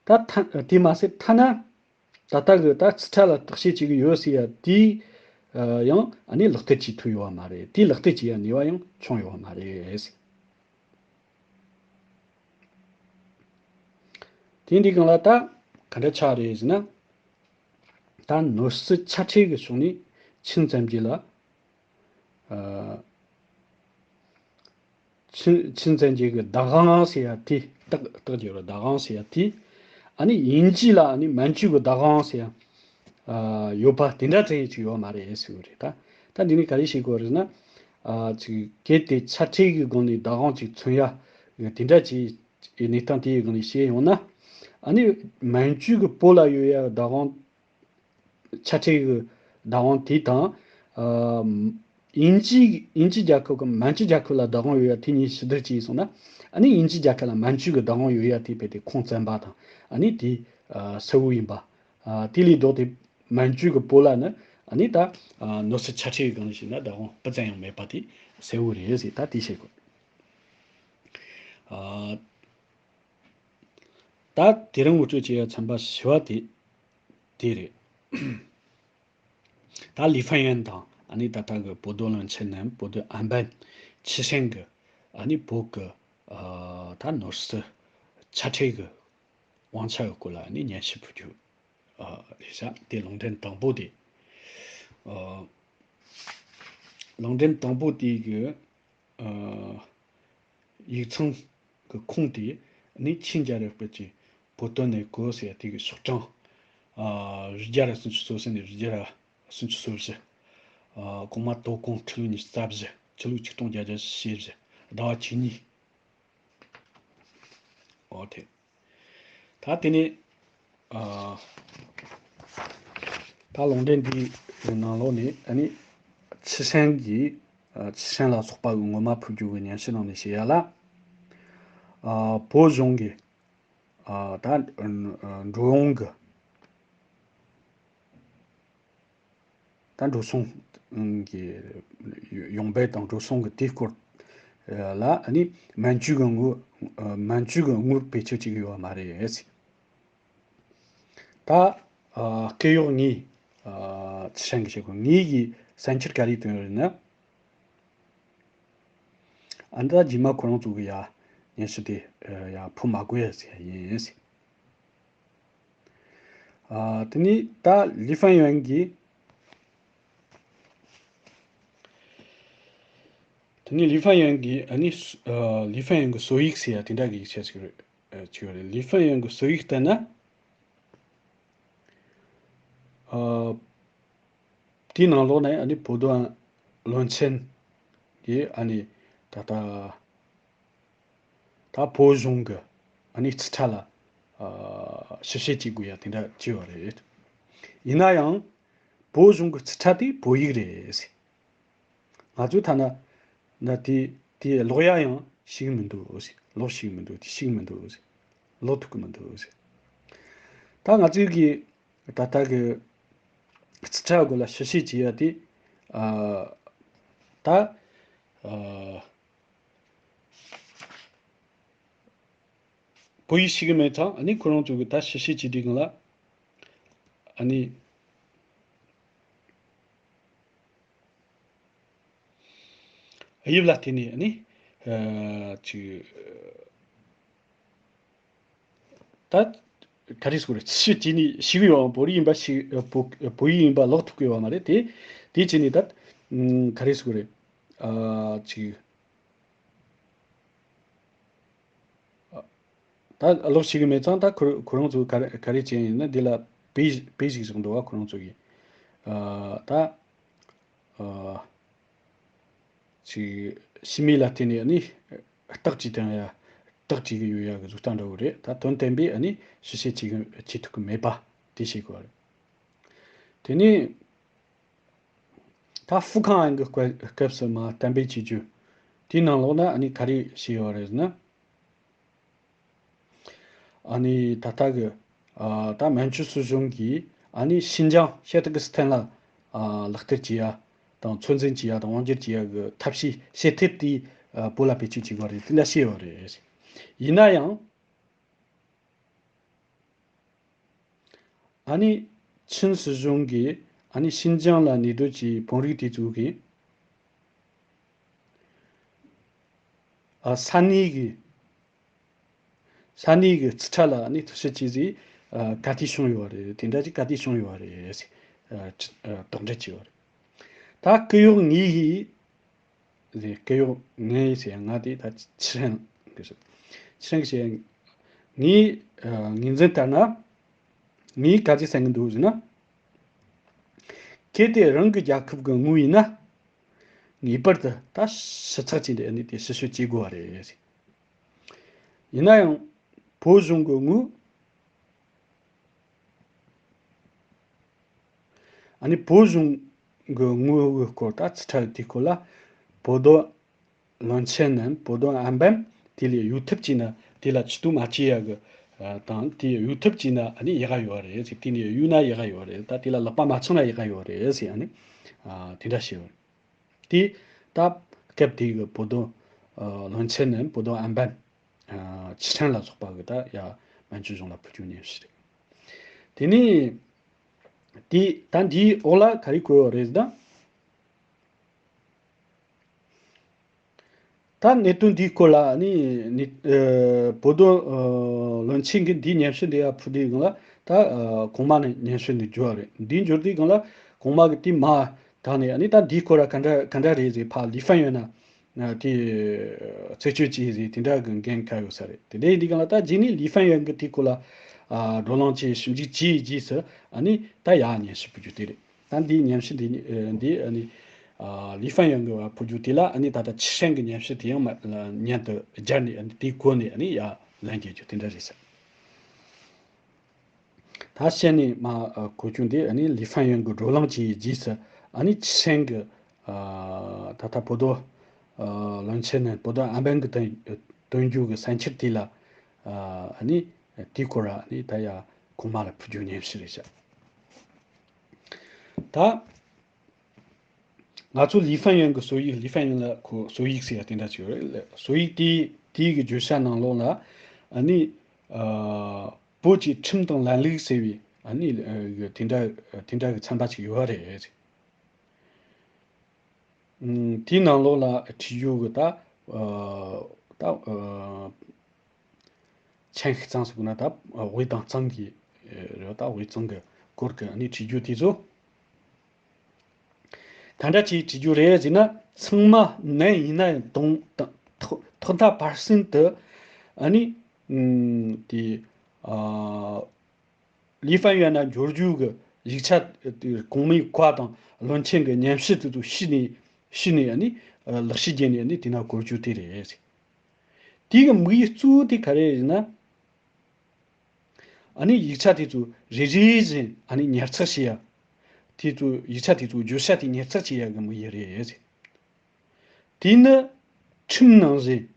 ད་ཐ་དེ་མ་ཟད་ཐ་ན་ད་ལྟ་གི་ད་རྩིས་ཁྲ་ལ་བརྟག་དཔྱད་བྱེད་ཀྱི་ཡོད་ཟེར་ཡ་དེ་ཡང་ཨ་ནི་ལག་བསྟར་བྱེད་ཐུབ་ཡོད་པ་མ་རེད། དེ་ལག་བསྟར་བྱེད་ཡ་ནུས་པ་ཡང་བྱུང་ཡོད་པ་མ་རེད། དེ་འདི་གང་ལ་ད་ག་འདྲ་ཆགས་རེད་ཟེར་ན། ད་ནོར་སྲིད་ཆ་ཁྲལ་གྱི་ཕྱོགས་ནས་ཆིང་བཙན་རྒྱལ་ལ། ཨ། ཆིང་ཆིང་བཙན་རྒྱལ་གྱི་བདག་དབང་ཟེར་ཡ་དེ་རྟགས་རྟགས་ཀྱི་བདག་དབང་ཟེར་ཡ་དེ་ཨ་ནི་དབྱིན་ཇི་ལ་ཨ་ནི་མན་ཇུ་གི་བདག་དབང་ཟེར་ཡ་ཨ་ཡོད་པ་དེ་འདྲ་དྲན་ཡས་ཅིག་ཡོད་མ་རེད་ཟེར་གི་རེད། ད་ད་འདི་ནི་ག་རེ་བྱེད་དགོས་རེད་ན། ཨ་ཅིག་གལ་ཏེ་ཆ་ཁྲལ་གྱི་སྒང་ནས་བདག་དབང་ཅིག་མཚོན་ཡ་དེ་འདྲ་ཅིག་གནས་སྟངས་དེའི་སྒང་ནས་བཤད་ཡོང་ན། ཨ་ནི་མན་ཇུ་གི་བོད་ལ་ཡོད་ཡ་བདག་དབང་ཆ་ཁྲལ་གྱི་བདག་དབང་དེ་དང་། ཨ་དབྱིན་ཇི་དབྱིན་ཇི་རྒྱལ་ཁབ་ཀྱི་མན་ཇུ་རྒྱལ་ཁབ་ལ་བདག་དབང་ཡོད་ཡ་དེ་གཉིས་ཕྱི་བསྡུར་བྱས་སོང་ན། ཨ་ནི་དབྱིན་ཇི་རྒྱལ་ཁབ་ལ་མན་ཇུ་གི་བདག་དབང་ཡོད་ཡ་དེ་རྦད་དེ་ཁུངས་བཙན་པ་དང་ཨ་ནི་དེ་ཨ་གསལ་བོ་ཡིན་པ། ཨ་དེ་ལས་ལྡོག་སྟེ་མན་ཇུ་གི་བོད་ལ་ནི་ཨ་ནི་ད་ཨ་ནོར་སྲིད་ཆ་ཁྲལ་གྱི་སྒང་ནས་བཤད་ན་བདག་དབང་སྤུ་ཙམ་ཡང་མེད་པ་དེ་གསལ་བོ་རེད་ཟེར། ད་དེ་བཤད་དགོས། ཨ་ད་དེ་རིང་ངོ་སྤྲོད་བྱེད་ཡ་ཚན་པ་བཞི་པ་དེ་དེ་རེད། ད་ལི་ཧྥན་ཡོན་དང་ཨ་ནི་ད་ལྟ་གི་བོ་རྡོ་གླིང་ཆེན་ནམ་བོ་རྡོ་ཨན་པན་ཆི་ཧྲན་གི་ཨ་ནི་བོད་གི་ཨ་ད་ནོར་སྲིད་ཆ་ཁྲལ་གི་དབང་ཆ་གི་སྐོར་ལ་ཨ་ནི་སྙན་ཞུ་ཕུལ་རྒྱུ་ཨ་རེད་ཤག་དེ་ལུང་འདྲེན་དང་པོ་དེ་ཨ་ལུང་འདྲེན་དང་པོ་དེ་གི་ཨ་ཡིག་ཚང་གི་ཁུངས་དེ་ནི་ཆིང་རྒྱལ་རབས་སྐབས་ཀྱི་བོད་དོན་གནས་སྐོར་ཟེར་ཡ་དེ་གི་ཤོག་གྲངས་ཨ་བཞི་བརྒྱ་ར་སུམ་ཅུ་སོ་གསུམ་ནས་བཞི་བརྒྱ་ར་སུམ་ཅུ་སོ་བཞི། ཨ་གོང་མ་དོ་དགོང་ཁྲི་ལོ་ཉི་ཤུ་རྩ་བཞི། ཕྱི་ལོ་ཆིག་སྟོང་བརྒྱད་བརྒྱ་ཞེ་བཞི། ཟླ་བ་བཅུ་གཉིས། ཨོ་དེ། ད་ ད་དེ་ནས་ཨ། ད་ལུང་འདྲེན་འདིའི་ནང་ལོགས་ནས་ཨ་ནི་ཆི་ཧྲན་གྱི་ཨ། ཆི་ཧྲན་ལ་སོགས་པ་གི་ངོ་མ་ཕུལ་རྒྱུ་གི་ཉམས་ཞིབ་ནང་ནས་བཤད་ཡ་ལ། ཨ། བོད་གཞུང་གི་ཨ། ད་འགྲོ་འོང་གི་ད་འགྲོ་སོང་གི་ཡོང་འབབ་དང་འགྲོ་སོང་གི་དེའི་སྐོར་ལ་ཨ་ནི་མན་ཇུ་གི་དངུལ་མན་ཇུ་གི་དངུལ་བེད་སྤྱོད་བྱེད་ཀྱི་ཡོད་པ་མ་རེད། ད་སྐད་གཡོག་ངས་ཆི་ཧྲན་གྱིས་བཤད་གོ། ངས་ཀྱི་བསམ་འཆར་ག་རེ་བཏོན་ཡོད་རེད་ན། ཨ། ད་རྗེས་མ་ཁོ་རང་ཚོ་གི་ཡ་ཉན་ཞུ་དེ་ཡ་ཕུ་མ་དགོས་ཟེར་ཡ་ཡིན། ཨ། དེ་ནས་ད་ལི་ཧྥན་ཡོན་གྱིས། དེ་ནས་ལི་ཧྥན་ཡོན་གྱིས་ཨ་ནི་ཨ། ལི་ཧྥན་ཡོན་གྱི་སྲོལ་ཡིག་ཟེར་ཡ་དེ་འདྲ་གི་ཡིག་ཆ་ཞིག་རེད། ཨ། ཅིག་ཡོད་རེད། ལི་ཧྥན་ཡོན་གྱི་སྲོལ་ཡིག་ལྟར་ན། ཨ། དེའི་ནང་ལོགས་ནས་ཨ་ནི་བོད་དོན་བློན་ཆེན་གྱིས་ཨ་ནི་ད་ལྟ་ད་བོད་གཞུང་གི་ཨ་ནི་རྩིས་ཁྲ་ལ་ཨ། ཞིབ་བཤེར་བྱེད་དགོས་ཡ་དེ་འདྲ་བྱས་ཡོད་རེད། ཡིན་ན་ཡང་བོད་གཞུང་གི་རྩིས་ཁྲ་དེ་བོད་ཡིག་རེད། ང་ཚོའི་ཐ་ན་ན་དེ་དེ་ཀློག་ཡ་ཡང་ཤེས་ཀྱི་མི་འདུག་ཟེར། ཀློག་ཤེས་ཀྱི་མི་འདུག་དེ་ཤེས་ཀྱི་མི་འདུག་ཟེར། ཀློག་ཐུབ་ཀྱི་མི་འདུག་ཟེར། ད་ང་ཚོའི་གི་ད་ལྟ་གི་རྩིས་ཁྲ་སྐོར་ལ་ཞིབ་བཤེར་བྱེད་ཡ་དེ་ཨ། ད་ཨ། བོད་ཡིག་ཤེས་ཀྱི་མེད་ཙང་ཨ་ནི་ཁོ་རང་ཚོ་གི་ད་ཞིབ་བཤེར་བྱེད་དུས་སྒང་ལ་ཨ་ནི་དབྱིབས་ལ་བརྟེན་ནས་ཨ་ནི་ཨ། ཅིག་ད་ག་རེ་ཟེར་དགོས་རེད། ཞིབ་བྱས་ནས་ཤེས་ཀྱི་ཡོད། བོད་ཡིག་ཡིན་པ་ཤེས། བོད་བོད་ཡིག་ཡིན་པ་ཀློག་ཐུབ་ཀྱི་ཡོད་མ་རེད་དེ། དེ་བྱས་ནས་ད་ག་རེ་ཟེར་དགོས་རེད། ཨ། ཅིག་ད་ཀློག་ཤེས་ཀྱི་མེད་ཙང་ད་ཁོ་ཁོ་རང་ཚོས་ག་རེ་ག་རེ་བྱས་ཡིན་ན། འདི་ལ་དཔེ་དཔེ་ཞིག་བཞག་འདུག་བ། ཁོ་རང་ཚོ་གིས་ཨ། ད་ཨ། ཅིག་ཤི་མི་ལ་བརྟེན་ནས་ཨ་ནི་རྟགས་ཅིག་བསྟན་ཡ། རྟགས་ཅིག་གི་ཡོད་ཡ་གི་བཟོ་ལྟ་འདྲ་བོ་རེད། ད་དོན་བསྟན་པས་ཨ་ནི་ཞིབ་བཤེར་བྱེད་གི་བྱེད་ཐུབ་ཀྱི་མེད་པ་དེ་བཤད་དགོས་པ་རེད། དེ་ནས་ད་ཧྥུ་ཁང་ཨན་གྱི་སྐབས་སྐབས་སུ་མ་གཏན་འབེབས་བྱེད་རྒྱུ་དེའི་ནང་ལོགས་ན་ཨ་ནི་ག་རེ་བཤད་ཡོད་རེད་ཟེར་ན། ཨ་ནི་ད་ལྟ་གི་ཨ། ད་མན་ཇུ་སྲིད་གཞུང་གིས་ཨ་ནི་ཤིན་ཅང་ཤར་ཏུར་ཀི་སི་ཐན་ལ་ཨ། ལག་བསྟར་བྱེད་ཡ་དང་ཚོད་འཛིན་བྱེད་ཡ་དང་དབང་སྒྱུར་བྱེད་ཡ་གི་ཐབས་ཤེས་བྱེད་ཐབས་དེ་ཨ། བོད་ལ་བེད་སྤྱོད་བྱེད་དགོས་རེད། དེ་འདྲ་བཤད་ཡོད་རེད། ཡིན་ན་ཡང་ཨ་ནི་ཆིན་སྲིད་གཞུང་གིས་ཨ་ནི་ཤིན་ཅང་ལ་གནས་སྡོད་ཀྱི་བོད་རིགས་དེ་ཚོ་གིས་ཨ། ས་གནས་ཀྱི་ས་གནས་ཀྱི་རྩིས་ཁྲ་ལ་ནི་ཐུགས་ཞིབ་བྱས་ཟིག་ཨ། ག་དུས་བྱུང་ཡོད་རེད། དེ་འདྲ་ཅིག་ག་དུས་བྱུང་ཡོད་རེད་ཟེར། ཨ། ཅི། ཨ། དོགས་འདྲི་བྱས་ཡོད་རེད། ད་སྐུ་གཡོག་ངའི་ཡིས་ཟེར། སྐུ་གཡོག་ངའི་ཟེར་ང་དེ་ད་ཆི་ཧྲན་གི་ཟེར། ཆི་ཧྲན་གི་ཟེར། ངའི་ཨ། ངོས་འཛིན་ལྟར་ན་ངས་ག་ཚོད་བསམ་གི་འདུག་ཟེར་ན། གལ་ཏེ་རང་གི་རྒྱལ་ཁབ་ཀྱི་དངུལ་ཡིན་ན། ངེས་པར་དུ་ད་ཞིབ་ཚགས་བྱས་ནས་ཨ་ནི་དེ་ཞིབ་བཤེར་བྱེད་དགོས་པ་རེད། ཡིན་ན་ཡང་བོད་གཞུང་གི་དངུལ། ཨ་ནི་བོད་གཞུང་གི་དངུལ་གྱི་སྐོར། ད་རྩིས་ཁྲ་དེའི་སྐོར་ལ་བོད་དོན་བློན་ཆེན་ནམ་བོད་དོན་ཨན་པན་དེ་ལས་གཡོལ་ཐབས་བྱས་ན་དེ་ལ་ཇུས་གཏོགས་མ་བྱེད་ཡ་གི་དང་། དེ་གཡོལ་ཐབས་བྱས་ན་ཨ་ནི་ཡག་ག་ཡོད་རེད་ཟེར། དེ་ནས་གཡོལ་ན་ཡག་ག་ཡོད་རེད། ད་དེ་ལ་ལག་པ་མ་འཆང་ན་ཡག་ག་ཡོད་རེད་ཟེར། ཨ་ནི་ཨ། དེ་འདྲ་བཤད་ཡོད་རེད། དེ་ད་སྐབས་དེ་གི་བོད་དོན་ཨ། བློན་ཆེན་ནམ་བོད་དོན་ཨན་པན་ཨ། ཆི་ཧྲན་ལ་སོགས་པ་གི་ད་ཡ་མན་ཇུ་གཞུང་ལ་ཕུལ་རྒྱུ་ཉམས་ཞིབ་རེད། དེ་ནས་དེ་ད་འདིའི་འོག་ལ་ག་རེ་བཀོད་ཡོད་རེད་ཟེར་ན། ད་གནད་དོན་འདིའི་སྐོར་ལ་ནི་ནི་ཨ། བོད་དོན་ཨ། བློན་ཆེན་གྱིས་འདིའི་ཉམས་ཞིབ་འདི་ཡར་ཕུལ་དུས་སྒང་ལ། ད་ཨ། གོང་མ་ནས་ཉམས་ཞིབ་འདི་འབྱོར་བ་རེད། འདི་འབྱོར་དུས་སྒང་ལ་གོང་མ་གིས་དེ་མར་བཏང་ནས་ཨ་ནི་ད་འདིའི་སྐོར་ལ་ག་འདྲ་ག་འདྲ་རེད་ཟེར། ཕར་ལི་ཧྥན་ཡོན་ན་ཨ། དེ་རྩད་གཅོད་བྱས་ཟེར། དེ་འདྲ་གི་འགན་ཁུར་ཡོད་ས་རེད། དེ་འདྲ་ཡིན་དུས་སྒང་ལ་ད་རྗེས་ནས་ལི་ཧྥན་ཡོན་གྱིས་དེའི་སྐོར་ལ་ཨ། བགྲོ་གླེང་བྱས། ཞིབ་འཇུག་བྱས་རྗེས་སུ་ཨ་ནི་ད་ཡར་ཉམས་ཞིབ་ཕུལ་རྒྱུ་དེ་རེད། ད་འདིའི་ཉམས་ཞིབ་འདི་ནི་ཨ། འདི་ཨ་ནི་ཨ། ལི་ཧྥན་ཡོན་གྱིས་ཕུལ་རྒྱུ་དེ་ལ་ཨ་ནི་ད་ལྟ་ཆི་ཧྲན་གྱི་ཉམས་ཞིབ་དེ་ཡང་མ་མཉམ་དུ་སྦྱར་ནས་ཨ་ནི་དེའི་སྒོ་ནས་ཨ་ནི་ཡར་ལན་རྒྱག་རྒྱུ་དེ་འདྲ་རེད་ཟེར། ད་ཤན་ནི་མ་གོ་ཆུང་དེ་ཨ་ནི་ལི་ཧྥན་ཡོན་གྱི་བགྲོ་གླེང་བྱས་རྗེས་སུ་ཨ་ནི་ཆི་ཧྲན་གྱི་ད་ལྟ་བོད་དོ་བློན་ཆེན་ནི་བོད་དོ་ཨན་པན་གྱི་དོན་རྒྱུ་གི་ས་འཁྱེར་དེ་ལ་ཨ་ནི་དེའི་སྐོར་ཨ་ནི་ད་ཡ་གོང་མ་ལ་ཕུལ་རྒྱུ་སྙན་ཞུ་རེད་བྱ། ད། ང་ཚོ་ལི་ཧྥན་ཡོན་གྱི་སྲོལ་ཡིག་ལི་ཧྥན་ཡོན་ལ་ཁོ་སྲོལ་ཡིག་ཟེར་ཡ་དེ་འདྲ་ཅིག་ཡོད་རེད། སྲོལ་ཡིག་དེའི་དེའི་གི་བརྗོད་བྱ་ནང་ལོགས་ལ་ཨ་ནི་ཨ་བོད་ཀྱི་ཁྲིམས་དང་ལམ་ལུགས་ཟེར་བའི་ཨ་ནི་ཨ་གི་དེ་འདྲ་དེ་འདྲ་གི་ཚན་པ་ཅིག་ཡོད་རེད། ཨ་དེའི་ནང་ལོགས་ལ་བྲིས་རྒྱུ་གི་ད་ཨ་ད་ཨ་ཆེན་ཤི་གཙང་ཟེར་དགོས་ན་ད་དབུས་དང་གཙང་གི་རེད་ད་དབུས་གཙང་གི་སྐོར་གི་ཨ་ནི་བྲིས་རྒྱུ་དེ་ཚོ། ག་འདྲ་ཅིག་བྲིས་རྒྱུ་རེད་ཟེར་ན་ཚང་མ་ནན་ཡིན་ན་ཡང་དང་དང་ཐོག་ཐོག་མཐའ་བར་གསུམ་དུ་ཨ་ནི་ཨམ་དེ་ཨ་ལི་ཧྥན་ཡོན་ན་འབྱོར་རྒྱུ་གི་ཡིག་ཆ་དེ་གོང་མའི་བཀའ་དང་བློན་ཆེན་གྱི་སྙན་ཞུ་དེ་ཚོ་ཤི་ནས་ཤི་ནས་ཨ་ནི་ལག་ཤེས་བརྒྱུད་ནས་ཨ་ནི་དེ་ན་བཀོད་རྒྱུ་དེ་རེད། དེ་གི་དམིགས་ཡུལ་གཙོ་བོ་དེ་ག་རེ་ཡིན་ན། ཨ་ནི་ཡིག་ཆ་དེ་ཚོ་རེ་རེ་བཞིན་ཨ་ནི་ཉར་ཚགས་བྱེད་ཡ། དེ་ཚོ་ཡིག་ཆ་དེ་ཚོ་བརྗོད་བྱ་དེ་ཉར་ཚགས་བྱེད་ཡ་གི་དམིགས་ཡུལ་རེད། དེ་ནི་ཁྲིམས་ནང་བཞིན།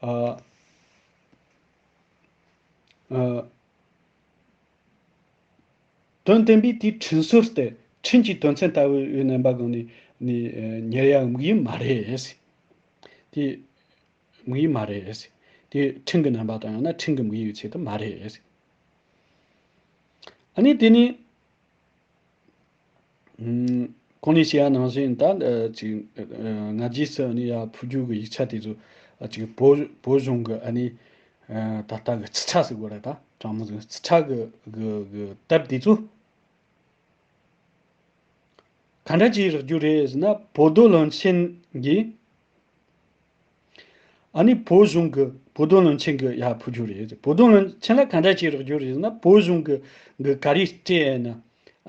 ཨ། ཨ། དོན་བསྟན་པའི་དེའི་ཁྲིམས་སྲོལ་ལྟར་ཁྲིམས་ཀྱི་དོན་ཚན་ལྟ་བུའི་རྣམ་པ་གང་ནས་ནས་ཉར་ཡ་དམིགས་ཡུལ་མ་རེད། དེ། དམིགས་ཡུལ་མ་རེད། དེ་ཁྲིམས་ཀྱི་རྣམ་པ་དང་ཡང་ན་ཁྲིམས་ཀྱི་དམིགས་ཡུལ་ཆེད་དུ་མ་རེད། ཨ་ནི་དེ་ནི། ཨུམ། གོང་ནས་བཤད་ཡ་ནང་བཞིན་ད་ཨ་ཅིག་ཨ་སྔ་རྗེས་སུ་ཨ་ནི་ཡ་ཕུལ་རྒྱུ་གི་ཡིག་ཆ་དེ་ཚོ་ཨ་ཅིག་བོད་བོད་གཞུང་གི་ཨ་ནི་ཨ་ད་ལྟ་གི་རྩིས་ཁྲ་ཟེར་དགོས་རེད་ད་དྲང་མོ་ཟིག་རྩིས་ཁྲ་གི་གི་གི་དེབ་དེ་ཚོ། ག་འདྲ་ཅིག་རག་རྒྱུ་རེད་ཟེར་ན་བོད་དོ་བློན་ཆེན་གྱིས་ཨ་ནི་བོད་གཞུང་གི་བོད་དོ་བློན་ཆེན་གྱི་ཡར་ཕུལ་རྒྱུ་རེད། བོད་དོ་བློན་ཆེན་ལ་ག་འདྲ་ཅིག་རག་རྒྱུ་རེད་ཟེར་ན་བོད་གཞུང་གི་གི་ག་རེ་སྤྲད་ཡ་ན་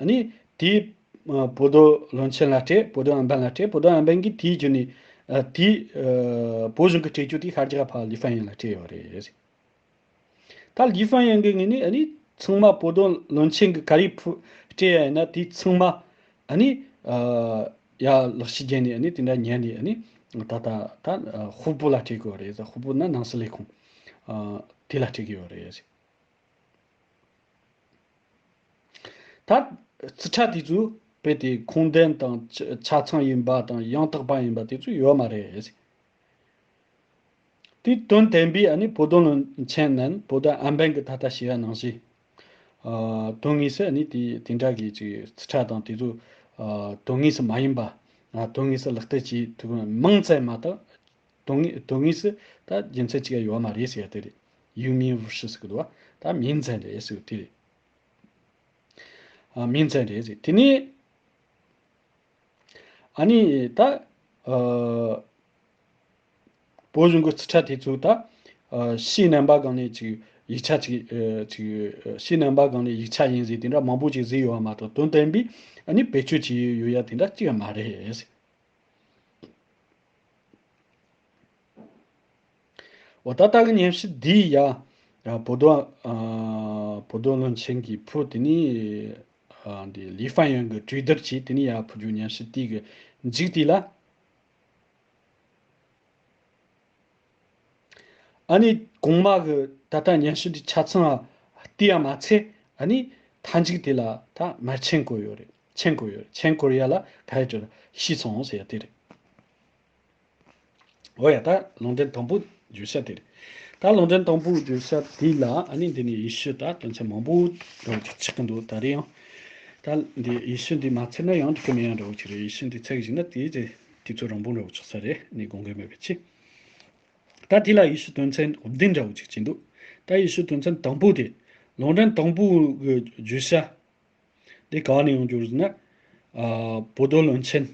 ཨ་ནི་དེ་བོད་དོ་བློན་ཆེན་ལ་སྤྲད། བོད་དོ་ཨན་པན་ལ་སྤྲད། བོད་དོ་ཨན་པན་གྱིས་དེའི་རྒྱུ་ནས་ཨ་དེ་ཨ་བོད་གཞུང་གི་སྤྲད་རྒྱུ་དེ་ཤར་རྒྱག་ཕ་ལི་ཧྥན་ཡོན་ལ་སྤྲད་ཡོད་རེད། ད་ལི་ཧྥན་ཡོན་གྱི་ངོས་ནས་ཨ་ནི་ཚང་མ་བོད་དོ་བློན་ཆེན་གྱི་ག་རེ་ཕུ་སྤྲད་ཡ་ཡིན་ན་དེ་ཚང་མ་ཨ་ནི་ཨ་ཡ་ལག་ཤེས་བརྒྱུད་ནས་ཨ་ནི་དེ་འདྲ་ཉན་ནས་ཨ་ནི་ད་ད་ད་ཨ་ཧུའུ་པུའུ་ལ་སྤྲད་དགོས་རེད། ཧུའུ་པུའུ་ན་ནང་སྲིད་ལས་ཁུངས་ཨ་དེ་ལ་སྤྲད་ཀྱི་ཡོད་རེད། ད་རྩིས་ཁྲ་དེ་ཚོ་རྦད་དེ་ཁུངས་ལྡན་དང་ཆ་ཆ་ཚང་ཡིན་པ་དང་ཡང་དག་པ་ཡིན་པ་དེ་ཚོ་ཡོད་མ་རེད། དེའི་དོན་བསྟན་པའི་ཨ་ནི་བོད་དོན་བློན་ཆེན་ནན་བོད་དོན་ཨན་པན་གྱི་ད་ལྟ་བྱས་པ་ནང་བཞིན། ཨ་དོན་དངོས་སུ་ཨ་ནི་དེ་དེ་འདྲ་གི་ཅིག་རྩིས་ཁྲ་དང་དེ་ཚོ་ཨ་དོན་དངོས་སུ་མ་ཡིན་པ། ཨ་དོན་དངོས་སུ་ལག་བསྟར་བྱེད་ཐུབ་མིན་ཙམ་མ་གཏོགས། དོན་དངོས་དོན་དངོས་སུ་ད་རྒྱུ་མཚན་གཅིག་ཡོད་མ་རེད་ཟེར་ཡ་དེ་རེད། ཡུལ་མིན་ཝུ་ཧྲི་ཟེར་གི་འདུག་བ། ད་མིན་ཙམ་རེད་ཟེར་གི་དེ་རེད། ཨ་མིན་ཙམ་རེད་ཟེར། དེ་ནས་ཨ་ནི་ད་ཨ་བོད་གཞུང་གི་རྩིས་ཁྲ་དེ་ཚོ་ད་ཨ་ཕྱིའི་རྣམ་པ་སྒང་ནས་ཅིག་ཡིག་ཆ་ཅིག་ཨ་ཅིག་ཕྱིའི་རྣམ་པ་སྒང་ནས་ཡིག་ཆ་ཡིན་ཟེར་དེ་འདྲ་མང་པོ་ཅིག་བཟོས་ཡོད་པ་མ་གཏོགས་དོན་དམ་པའི་ཨ་ནི་བེད་སྤྱོད་བྱས་ཡོད་ཡ་དེ་འདྲ་གཅིག་ཡང་མ་རེད། འོ་ད་ལྟ་གི་སྙན་ཞུ་འདི་ཡ་ཡ་བོད་དོན་ཨ་བོད་དོན་བློན་ཆེན་གྱི་བུ་དེ་ནི་ཨ་འདི་ལི་ཧྥན་ཡོན་གྱི་གྲོས་བསྡུར་གྱིས་དེ་ནི་ཡ་ཕུལ་རྒྱུ་སྙན་ཞུ་དེ་གི་མཇུག་དེ་ལ། ཨ་ནི་གོང་མ་གི་ད་ལྟ་སྙན་ཞུ་འདི་ཆ་ཚང་བལྟས་ཡ་མ་ཚད་ཨ་ནི་མཐའ་མཇུག་དེ་ལ་ད་མར་མཆན་བཀོད་ཡོད་རེད། མཆན་བཀོད་ཡོད་རེད། མཆན་བཀོད་ཡ་ལ་ག་རེ་བྲིས་ཤེས་སོང་ཟེར་ཡ་དེ་རེད། འོ་ཡ་ད་ལུང་འདྲེན་དང་པོ་བརྗོད་བྱ་དེ་རེད། ད་ལུང་འདྲེན་དང་པོ་བརྗོད་བྱ་དེ་ལ་ཨ་ནི་འདི་ནས་ཡེ་ཤུ་ད་དོན་ཚན་མང་པོ་འདྲ་བོ་ཅིག་ཆགས་ཀྱི་འདུག་ད་རེས་ཡང་ད་འདི་ཡེ་ཤུ་འདི་མ་ཚར་ན་ཡང་འགྲིག་གི་མེད་ཡ་འདྲ་བོ་ཅིག་རེད། ཡེ་ཤུ་འདི་ཚར་གི་བཞག་ན་དེའི་རྗེས་དུས་ཚོད་རིང་པོ་འདྲ་བོ་ཆགས་ས་རེད། ནི་དགོངས་འགལ་མེད་པའི་ཆེད། ད་དེ་ལ་ཡེ་ཤུ་དོན་ཚན་བདུན་འདྲ་བོ་ཅིག་བྱས་འདུག་ད་ཡེ་ཤུ་དོན་ཚན་དང་པོ་དེ་ལུང་འདྲེན་དང་པོ་གི་བརྗོད་བྱ་དེ་ག་ནས་ཡོང་རྒྱུ་རེད་ཟེར་ན། ཨ་བོད་དོན་བློན་ཆེན་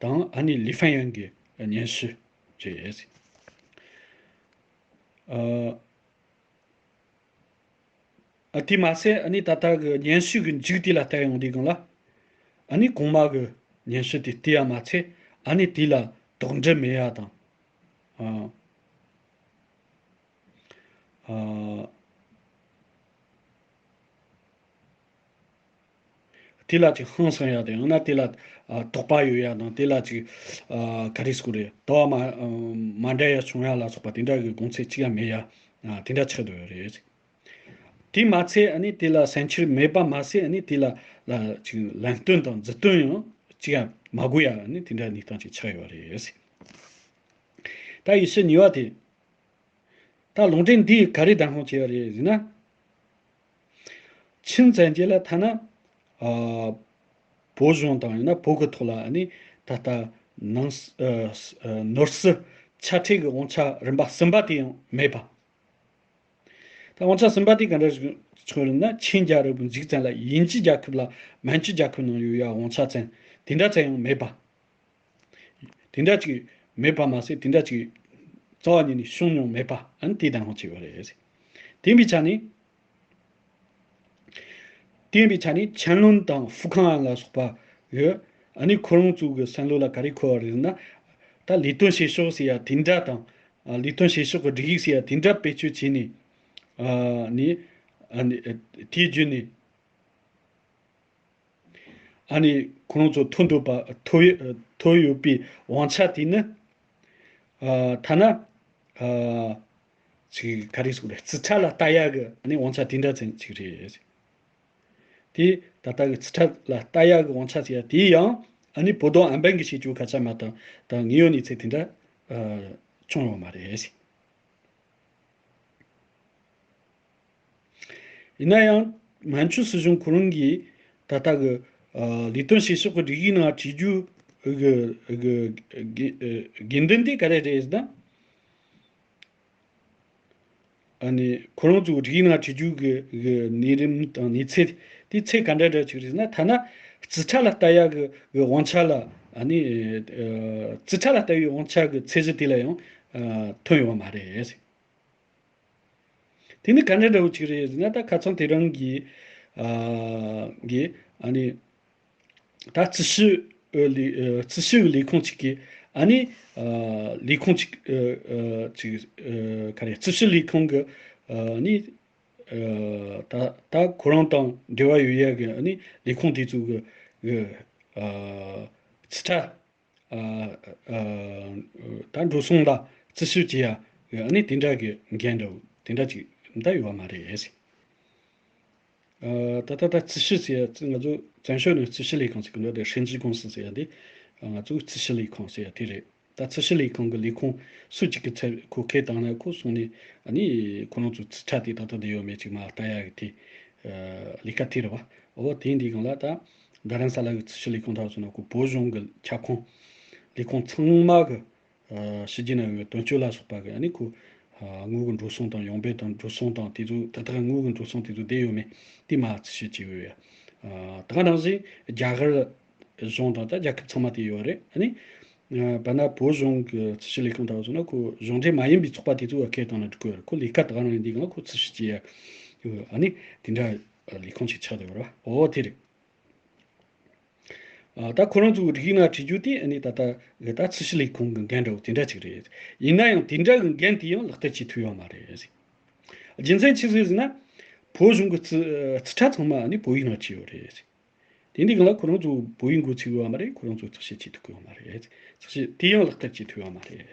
དང་ཨ་ནི་ལི་ཧྥན་ཡོན་གྱི་སྙན་ཞུ་རེད། ཨ་ཨ་དེ་མ་ཟད་ཨ་ནི་ད་ལྟ་གི་སྙན་ཞུ་གི་མཇུག་དེ་ལ་བལྟ་ཡོང་དུས་སྒང་ལ་ཨ་ནི་གོང་མ་གི་སྙན་ཞུ་དེ་བལྟས་ཡ་མ་ཚད་ཨ་ནི་དེ་ལ་དོགས་འདྲི་མེད་ཡ་དང་། ཨ། ཨ། དེ་ལ་ཅིག་ཧང་སང་ཡ་དང་ཡང་ན་དེ་ལ་ཨ་དོགས་པ་ཡོད་ཡ་དང་དེ་ལ་ཅིག་ཨ་ག་རེ་ཟེར་དགོས་རེད། དོགས་པ་མ་མ་འདྲ་ཡ་བྱུང་ཡ་ལ་སོགས་པ་དེ་འདྲ་གི་དགོངས་ཚུལ་ཅི་ཡང་མེད་ཡ། ཨ་དེ་འདྲ་ཆགས་བསྡད་ཡོད་རེད། དེ་མ་ཚད་ཨ་ནི་དེ་ལ་སེམས་ཁྲལ་མེད་པ་མ་ཟད་ཨ་ནི་དེ་ལ་ལ་ཅིག་ལམ་སྟོན་དང་མཛུབ་སྟོན་ཡང་ཅི་ཡང་མ་དགོས་ཡ་ཨ་ནི་དེ་འདྲ་གནས་སྟངས་ཅིག་ཆགས་ཡོད་རེད། ད་ཡིག་ཆ་གཉིས་པ་དེ། ད་ལུང་འདྲེན་འདིས་ག་རེ་བདེན་དཔང་བྱས་པ་རེད་ཟེར་ན། ཆིན་བཙན་རྒྱལ་ལ་ཐ་ན། ཨ། བོད་གཞུང་དང་ཡང་ན་བོད་ཀྱི་ཐོག་ལ་ནི་ད་ལྟ་ནང་སི་ཨ་ཨ་ནོར་སྲིད་ཆ་འཕྲིན་གྱི་དབང་ཆ་རིམ་པ་གསུམ་པ་དེ་ཡང་མེད་པ། ད་དབང་ཆ་གསུམ་པ་དེ་ག་འདྲ་ཞིག་ཆགས་ཡོད་ན། ཆིན་རྒྱལ་རབས་འཇིག་ཙམ་ལ་དབྱིན་ཇི་རྒྱལ་ཁབ་ལ་མན་ཇུ་རྒྱལ་ཁབ་ནང་ཡོད་ཡ་དབང་ཆ་ཙམ་དེ་འདྲ་ཙམ་ཡང་མེད་པ། དེ་འདྲ་ཅིག་མེད་པ་མ་ཟད་དེ་འདྲ་ཅིག་རྩ་བ་ཉིད་ནས་བྱུང་མྱོང་མེད་པ་ཨ་ནི་དེ་བདེན་དཔང་བྱས་པ་རེད། དེ་ཡིན་པའི་ཆ་ནས། དེ་ཡིན་པའི་ཆ་ནས་ཆན་ལུན་དང་ཧྥུ་ཁང་ལ་སོགས་པ་གི་ཨ་ནི་ཁོ་རང་ཚོ་གི་བསམ་བློ་ལ་ག་རེ་འཁོར་བ་རེད་ན། ད་ལས་དོན་བྱེད་ཕྱོགས་ཟེར་ཡ་དེ་འདྲ་དང་། ལས་དོན་བྱེད་ཕྱོགས་ཀྱི་སྒྲིག་ཡིག་ཟེར་ཡ་དེ་འདྲ་བེད་སྤྱོད་བྱས་ནས། ཨ་ནི་ཨ་ནི་དེའི་བརྒྱུད་ནས། ཨ་ནི་ཁོ་རང་ཚོ་ཐོབ་འདོད་པ་ཐོབ་ཡོད་ཐོབ་ཡོད་པའི་དབང་ཆ་དེ་ནི། ཨ་ཐ་ན། ཨ་ཅིག་ག་རེ་ཟེར་དགོས་རེད། རྩིས་ཁྲ་ལ་ལྟ་ཡག་གི་ཨ་ནི་དབང་ཆ་དེ་འདྲ་ཙམ་ཅིག་རེད། དེ་ད་ལྟ་གི་རྩིས་ཁྲ་ལ་ལྟ་ཡག་གི་དབང་ཆ་ཟེར་ཡ་དེ་ཡང་ཨ་ནི་བོད་དོན་ཨན་པན་གྱིས་བྱེད་རྒྱུ་སྐད་ཆ་མ་གཏོགས་ད་དངོས་ཡོད་གནས་ཚུལ་དེ་འདྲ་ཨ་བྱུང་ཡོད་མ་རེད། ཡིན་ན་ཡང་། མན་ཇུ་སྲིད་གཞུང་ཁོ་རང་གིས་ད་ལྟ་གི་ཨ་ལས་དོན་བྱེད་ཕྱོགས་ཀྱི་སྒྲིག་གཞི་ནང་བྲིས་རྒྱུ་གི་གི་གི་དགོས་འདུན་དེ་ག་རེ་རེད་ཟེར་ན། ཨ་ནི་ཁོ་རང་ཚོའི་སྒྲིག་གཞི་ནང་བྲིས་རྒྱུ་གི་གི་གནས་རིམ་དང་གནས་ཚད་དེ་ཚད་ག་འདྲ་འདྲ་ཅིག་རེད་ཟེར་ན། ཐ་ན་རྩིས་ཁྲ་ལ་ལྟ་ཡག་གི་གི་དབང་ཆ་ལ་ཨ་ནི་ཨ་རྩིས་ཁྲ་ལ་ལྟ་བའི་དབང་ཆ་གི་ཚད་གཞི་དེ་ལ་ཡང་ཨ་ཐོན་ཡོད་མ་རེད། དེ་ནི་ག་འདྲ་འདྲ་བོ་ཅིག་རེད་ཟེར་ན། ད་ཁ་སང་དེ་རིང་གི་ཨ་གི་ཨ་ནི་ད་རྩིས་ཞིབ་ཨ་ལས་ཨ་རྩིས་ཞིབ་ལས་ཁུངས་ཅིག་གིས་ཨ་ནི་ཨ་ལས་ཁུངས་ཅིག་ཨ་ཨ་ཅིག་ཨ་ག་རེ། རྩིས་ཞིབ་ལས་ཁུངས་ཀྱི་ཨ་ནི་ཨ་ད་ད་ཁོ་རང་དང་འབྲེལ་བ་ཡོད་ཡ་གི་ཨ་ནི་ལས་ཁུངས་དེ་ཚོ་གི་གི་ཨ་རྩིས་ཁྲ། ཨ་ཨ་ད་འགྲོ་སོང་ལ་རྩིས་ཞིབ་བྱེད་ཡ་ཨ་ནི་དེ་འདྲ་གི་འགན་འདྲ་བོ་དེ་འདྲ་ཅིག་འདྲ་ཡོད་པ་མ་རེད། ཨ་ད་ད་ད་རྩིས་ཞིབ་ཟེར་ཡ་ང་ཚོ་བཙན་བྱོལ་ནས་རྩིས་ཞིབ་ལས་ཁང་ཟེར་གི་འདུག་དེ་审计公司ཟེར་ཡ་དེ་ང་ཚོ་རྩིས་ཞིབ་ལས་ཁང་ཟེར་ཡ་དེ་རེད། ད་རྩིས་ཞིབ་ལས་ཁང་གི་ལས་ཁུངས་སུ་གཅིག་གི་ཚད་ཁོ་སྐད་བཏང་ན་ཁོ་སོང་ནས་ཨ་ནི་ཁོ་རང་ཚོ་རྩིས་ཁྲ་དེ་ད་ལྟ་བསྡད་ཡོད་མེད་ཅིག་མར་ལྟ་ཡ་གི་དེ་ལས་ཀ་དེ་རེད་བ། འོ་དེ་འདི་སྒང་ལ་ད། རྡ་རམ་ས་ལ་གི་རྩིས་ཞིབ་ལས་ཁུངས་ཐག་སོང་ན་ཁོ་བོད་གཞུང་གི་ཁྱབ་ཁོངས་ལས་ཁུངས་ཚང་མ་གི་ཨ་ཕྱི་རྒྱལ་ནང་ཡོད་དོན་གཅོད་ལ་སོགས་པ་གི་ཨ་ནི་ཁོ་ཨ་དངུལ་གི་འགྲོ་སོང་དང་ཡོང་འབབ་དང་འགྲོ་སོང་དང་དེ་ཚོ་ཏག་ཏག་དངུལ་གི་འགྲོ་སོང་དེ་ཚོ་བསྡད་ཡོད་མེད་དེ་མར་རྩིས་ཞིབ་བྱེད་ཡོད་ཡ། ཨ་ད་ག་ནང་བཞིན་རྒྱ་གར་གཞུང་དང་ད་རྒྱལ་ཁབ་ཚང་མ་དེ་ཡོད་རེད། ཨ་ནི་ཨ་བར་ན་བོད་གཞུང་གི་རྩིས་ཞིབ་ལས་ཁུངས་ཐག་སོང་ན་ཁོ་གཞུང་འབྲེལ་མ་ཡིན་པའི་ཚོགས་པ་དེ་ཚོ་ཨ་སྐད་བཏང་ན་འགྲིག་གི་ཡོད་རེད། ཁོ་ལས་ཀ་ད་ག་རང་ཡིན་དུས་སྒང་ཁོ་རྩིས་ཞིབ་བྱེད་ཡ་ཨ་ནི་དེ་འདྲ་ལས་ཁུངས་ཅིག་ཆགས་བསྡད་ཡོད་རེད་བ། འོ་དེ་རེད། ཨ་ད་ཁོ་རང་ཚོའི་སྒྲིག་ཡིག་ནང་བྲིས་རྒྱུ་དེ་ཨ་ནི་ད་ལྟ་གི་ད་རྩིས་ཞིབ་ལས་ཁུངས་ཀྱི་འགན་འདྲ་བོ་དེ་འདྲ་ཅིག་རེད། ཡིན་ན་ཡང་དེ་འདྲ་གི་འགན་དེ་ཡང་ལག་བསྟར་བྱེད་ཐུབ་ཡོད་མ་རེད། རྒྱུ་མཚན་ཅི་ཟིག་ཟེར་ན། བོད་གཞུང་གི་རྩིས་རྩིས་ཁྲ་ཚང་མ་ཨ་ནི་བོད་ཡིག་ནང་བྲིས་ཡོད་རེད། དེ་འདི་གང་ལ་ཁོ་རང་ཚོ་བོད་ཡིག་འགོ་ཚུགས་ཡོད་མ་རེད། ཁོ་རང་ཚོ་རྩིས་ཞིབ་བྱེད་ཐུབ་ཀྱི་ཡོད་མ་རེད། རྩིས་ཞིབ་དེ་ཡང་ལག་བསྟར་བྱེད་ཐུབ་ཡོད་མ་རེད།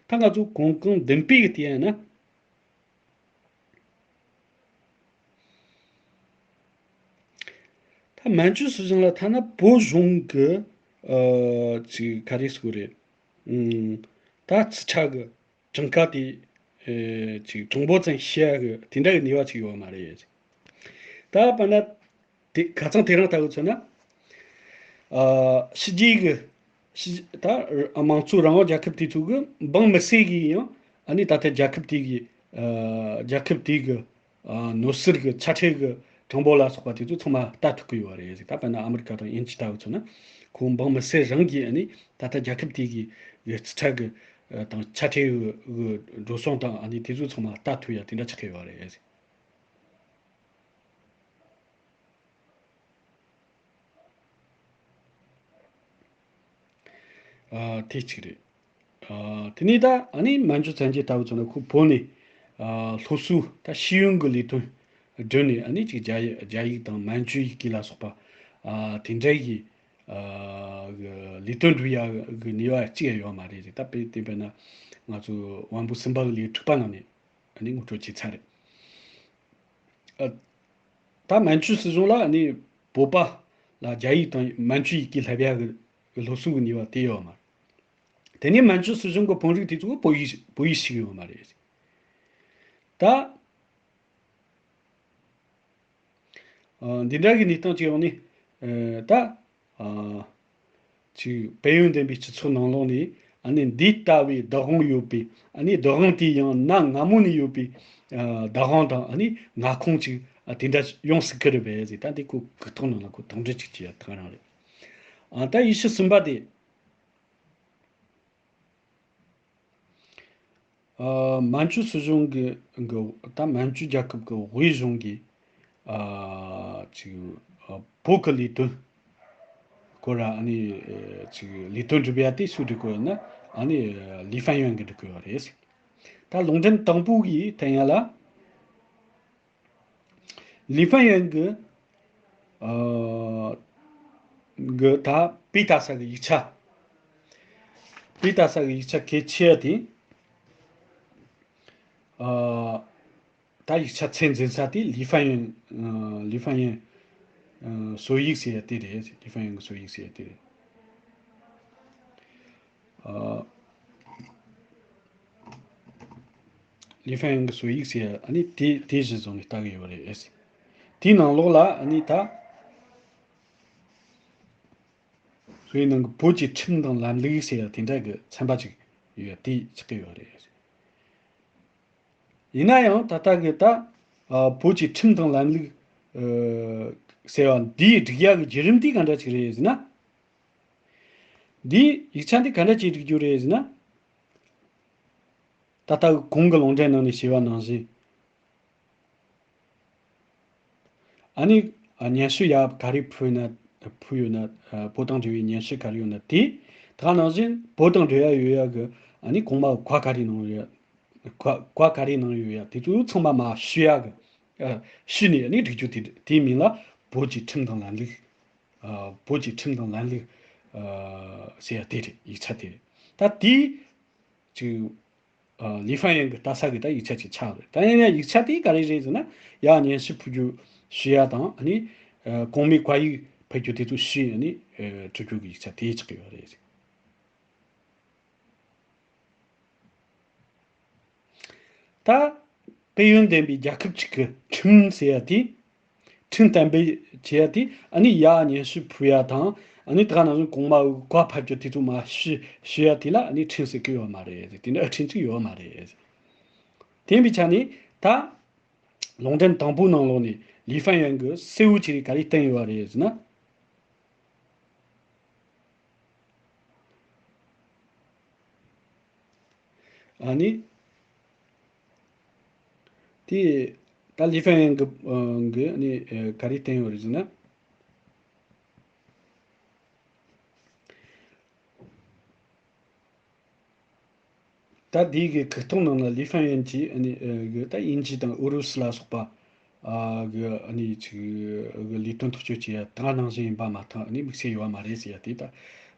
ད་ང་ཚོ་གོང་གོང་བདུན་པའི་གི་དེ་ཡིན་ན། ད་མན་ཇུ་སྲིད་གཞུང་ལ་ཐ་ན་བོད་གཞུང་གི་ཨ་ཅིག་ག་རེ་ཟེར་དགོས་རེད། ཨུམ། ད་རྩིས་ཁྲ་གི་གྲངས་ཀ་དེ་ཨེ་ཅིག་གྲངས་འབོར་ཙམ་བཤད་ཡ་གི་དེ་འདྲ་གི་ནུས་པ་ཅིག་ཡོད་མ་རེད། ད་དཔེར་ན། དེ་ཁ་སང་དེ་རིང་ལྟ་བུ་མཚོན་ན། ཨ་ཕྱི་རྒྱལ་གྱི་ཕྱི་ད་དམངས་གཙོ་རང་དབང་རྒྱལ་ཁབ་དེ་ཚོ་གི་འབངས་མི་སེར་གྱིས་ཡང་ཨ་ནི་ད་ལྟ་རྒྱལ་ཁབ་དེ་གི་ཨ་རྒྱལ་ཁབ་དེ་གི་ཨ་ནོར་སྲིད་ཀྱི་ཆ་འཕྲིན་གྱི་གྲངས་འབོར་ལ་སོགས་པ་དེ་ཚོ་ཚང་མ་ལྟ་ཐུབ་ཀྱི་ཡོད་རེད། ད་དཔེར་ན་ཨ་མི་རི་ཀ་དང་དབྱིན་ཇི་ལྟ་བུ་མཚོན་ན་ཁོང་འབངས་མི་སེར་རང་གིས་ཨ་ནི་ད་ལྟ་རྒྱལ་ཁབ་དེ་གི་རྩིས་ཁྲ་གི་དང་ཆ་འཕྲིན་གྱི་འགྲོ་སོང་དང་ཨ་ནི་དེ་ཚོ་ཚང་མ་ལྟ་ཐུབ་ཡ་དེ་འདྲ་ཆགས་ཀྱི་ཡོད་རེད། ཨ་དེ་གཅིག་རེད། ཨ་དེ་ནས་ད་ཨ་ནི་མན་ཇུ་བཙན་རྒྱལ་ལྟ་བུ་ཚོ་ན་ཁོ་བོད་ནས་ཨ་སློབ་གསོ་ད་ཤེས་ཡོན་གྱི་ལས་དོན་ བསྒྲུབས་ནས་ཨ་ནི་ཅིག་རྒྱ་ཡི་རྒྱ་ཡིག་དང་མན་ཇུ་ཡི་གེ་ལ་སོགས་པ་ཨ་དེ་འདྲ་གི་ཨ་གི་ལས་དོན་སྒྲུབ་ཡ་གི་ནུས་པ་གཅིག་ཡང་ཡོད་མ་རེད། ད་དཔེ་དེ་བས་ན་ང་ཚོ་དབང་པོ་གསུམ་པ་གི་ལས་དྲུག་པ་ནང་ནས་ཨ་ནི་ངོ་སྤྲོད་བྱས་ཚར་རེད། ཨ་ད་མན་ཇུ་སྲིད་གཞུང་ལ་ཨ་ནི་བོད་པ་ལ་རྒྱ་ཡིག་དང་མན་ཇུ་ཡི་གེ་བསླབ་ཡ་གི་སློབ་གསོ་གི་ནུས་པ་དེ་ཡོད་མ་རེད། དེ་ནས་མན་ཇུ་སྲིད་གཞུང་གི་དཔོན་རིགས་དེ་ཚོ་བོད་ཡིག་བོད་ཡིག་ཤེས་ཀྱི་ཡོད་མ་རེད། ད་ཨ་འདི་འདྲ་གི་གནས་སྟངས་ཅིག་ཡོང་ནས་ཨ་ད་ཨ་ཅིག་དཔལ་ཡོན་ལྡན་པའི་སྤྱི་ཚོགས་ནང་ལོགས་ནས་ཨ་ནི་འདི་ལྟ་བུའི་བདག་དབང་ཡོད་པའི་ཨ་ནི་བདག་དབང་དེ་ཡང་གནའ་སྔ་མོ་ནས་ཡོད་པའི་ཨ་བདག་དབང་དང་ཨ་ནི་མངའ་ཁོངས་ཅིག་ཨ་དེ་འདྲ་ཡོང་སྲིད་ཀྱི་རེད་པས་ཟེར། ད་འདི་ཁོ་གི་ཐོག་ནང་ལ་ཁོ་དོགས་འདྲི་ཅིག་བྱེད་ཡ་ཐག་རང་རེད། ཨ་ད་ཡེ་ཤུ་གསུམ་པ་དེ། ཨ་མན་ཇུ་སྲིད་གཞུང་གི་གི་ད་མན་ཇུ་རྒྱལ་ཁབ་ཀྱི་དབུས་གཞུང་གིས་ཨ་ཅིག་ཨ་བོད་ཀྱི་ལས་དོན་སྐོར་ཨ་ནི་ཨ་ཅིག་ལས་དོན་སྒྲུབ་ཡ་དེ་སུས་སྒྲུབ་དགོས་ཡོད་ན་ཨ་ནི་ལི་ཧྥན་ཡོན་གྱིས་སྒྲུབ་དགོས་ཡོད་རེད། ད་ལུང་འདྲེན་དང་པོ་གིས་བསྟན་ཡ་ལ། ལི་ཧྥན་ཡོན་གྱི་ཨ་གི་ད་པི་ཏ་ས་གི་ཡིག་ཆ། པི་ཏ་ས་གི་ཡིག་ཆ་གལ་ཆེ་བ་དེ་ཨ་ད་ཡིག་ཆ་ཚད་འཛིན་ས་དེ་ལི་ཧྥན་ཡོན་ཨ་ལི་ཧྥན་ཡོན་ཨ་སྲོལ་ཡིག་ཟེར་ཡ་དེ་རེད། ལི་ཧྥན་ཡོན་གྱི་སྲོལ་ཡིག་ཟེར་ཡ་དེ་རེད། ཨ། ལི་ཧྥན་ཡོན་གྱི་སྲོལ་ཡིག་ཟེར་ཡ་ཨ་ནི་དེ་དེ་གཞི་བཟུང་ནས་ལྟ་གི་ཡོད་རེད། དེའི་ནང་ལོགས་ལ་ཨ་ནི་ད་སྲོལ་ཡིག་ནང་གི་བོད་ཀྱི་ཁྲིམས་དང་ལམ་ལུགས་ཟེར་ཡ་དེ་འདྲ་གི་ཚན་པ་ཅིག་ཡོད་དེ་ཆགས་ཀྱི་ཡོད་རེད། ཡིན་ན་ཡང་ད་ལྟ་གི་ད་ཨ་བོད་ཀྱི་ཁྲིམས་དང་ལམ་ལུགས་ཨ་ཟེར་བ་འདིའི་སྒྲིག་ཡ་གི་བརྒྱུད་རིམ་འདི་ག་འདྲ་ཅིག་རེད་ཟེར་ན། འདིའི་ཡིག་ཆ་འདི་ག་འདྲ་ཅིག་སྒྲིག་རྒྱུ་རེད་ཟེར་ན། ད་ལྟ་གོང་གི་ལུང་འདྲེན་ནང་ནས་ཞུས་པ་ནང་བཞིན། ཨ་ནི་ཨ་སྙན་ཞུ་ཡ་ག་རེ་ཕུལ་ན་ཕུལ་ཡོད་ན་ཨ་བོད་དང་འབྲེལ་བའི་སྙན་ཞུ་ག་རེ་ཡོད་ན་དེ། ད་ག་ནང་བཞིན་བོད་དང་འབྲེལ་ཡ་ཡོད་ཡ་གི་ཨ་ནི་གོང་མ་གི་བཀའ་ག་རེ་གནང་ཡོད་ཡ། བཀའ་བཀའ་ག་རེ་གནང་ཡོད་ཡ་དེ་ཚོ་ཚང་མ་མར་ཞུ་ཡ་གི་ཨ་ཞུས་ནས་ཨ་ནི་སྒྲིག་རྒྱུ་དེ་དེའི་མིང་ལ་བོད་ཀྱི་ཁྲིམས་དང་ལམ་ལུགས། ཨ་བོད་ཀྱི་ཁྲིམས་དང་ལམ་ལུགས་ཨ་ཟེར་ཡ་དེ་རེད། ཡིག་ཆ་དེ་རེད། ད་དེའི་ཅིག་ཨ་ལི་ཧྥན་ཡོན་གྱི་ལྟ་ས་གི་ད་ཡིག་ཆ་ཅིག་ཆགས་རེད། ད་ཡིན་ན་ཡིག་ཆ་དེ་ག་རེ་རེད་ཟེར་ན། ཡ་སྙན་ཞུ་ཕུལ་རྒྱུ་ཞུ་ཡ་དང་ཨ་ནི་ཨ་གོང་མའི་བཀའ་ཡིག་ཕུལ་རྒྱུ་དེ་ཚོ་ཞུས་ཨ་ནི་ཨ་སྒྲིག་རྒྱུ་གི་ཡིག་ཆ་དེ་ཆགས་ཀྱི་ཡོད་རེད། ད་དཔལ་ཡོན་ལྡན་པའི་རྒྱལ་ཁབ་ཅིག་གི་ཁྲིམས་ཟེར་ཡ་དེ། ཁྲིམས་གཏན་འབེབས་བྱེད་ཡ་དེ་ཨ་ནི་ཡ་སྙན་ཞུ་ཕུལ་ཡ་དང་ཨ་ནི་ད་ག་ནང་བཞིན་གོང་མ་གི་བཀའ་ཕབ་རྒྱུ་དེ་ཚོ་མར་ཞུ་ཞུ་ཡ་དེ་ལ་ཨ་ནི་ཁྲིམས་ཟེར་གི་ཡོད་མ་རེད། དེ་འདྲ་ཨ་ཁྲིམས་ཅིག་ཡོད་མ་རེད། དེ་ཡིན་པའི་ཆ་ནས་ད་ལུང་འདྲེན་དང་པོའི་ནང་ལོགས་ནས་ལི་ཧྥན་ཡོན་གྱིས་གསལ་བོ་ཅིག་ག་རེ་བསྟན་ཡོད་རེད་ཟེར་ན། ཨ་ནི། དེ་ད་ལི་ཧྥན་ཡོན་གྱི་ཨ་གི་ཨ་ནི་ཨ་ག་རེ་བསྟན་ཡོད་རེད་ཟེར་ན། ད་དེའི་གི་ཁུག་ཐོག་ནང་ལ་ལི་ཧྥན་ཡོན་གྱིས་ཨ་ནི་ཨ་གི་ད་དབྱིན་ཇི་དང་ཨུ་རུ་སུ་ལ་སོགས་པ་ཨ་གི་ཨ་ནི་ཅིག་གི་ལས་དོན་ཐག་གཅོད་བྱེད་ཡ་དེ་ག་ནང་བཞིན་ཡིན་པ་མ་གཏོགས་ཨ་ནི་དམིགས་བསལ་ཡོད་མ་རེད་ཟེར་ཡ་དེ་ད་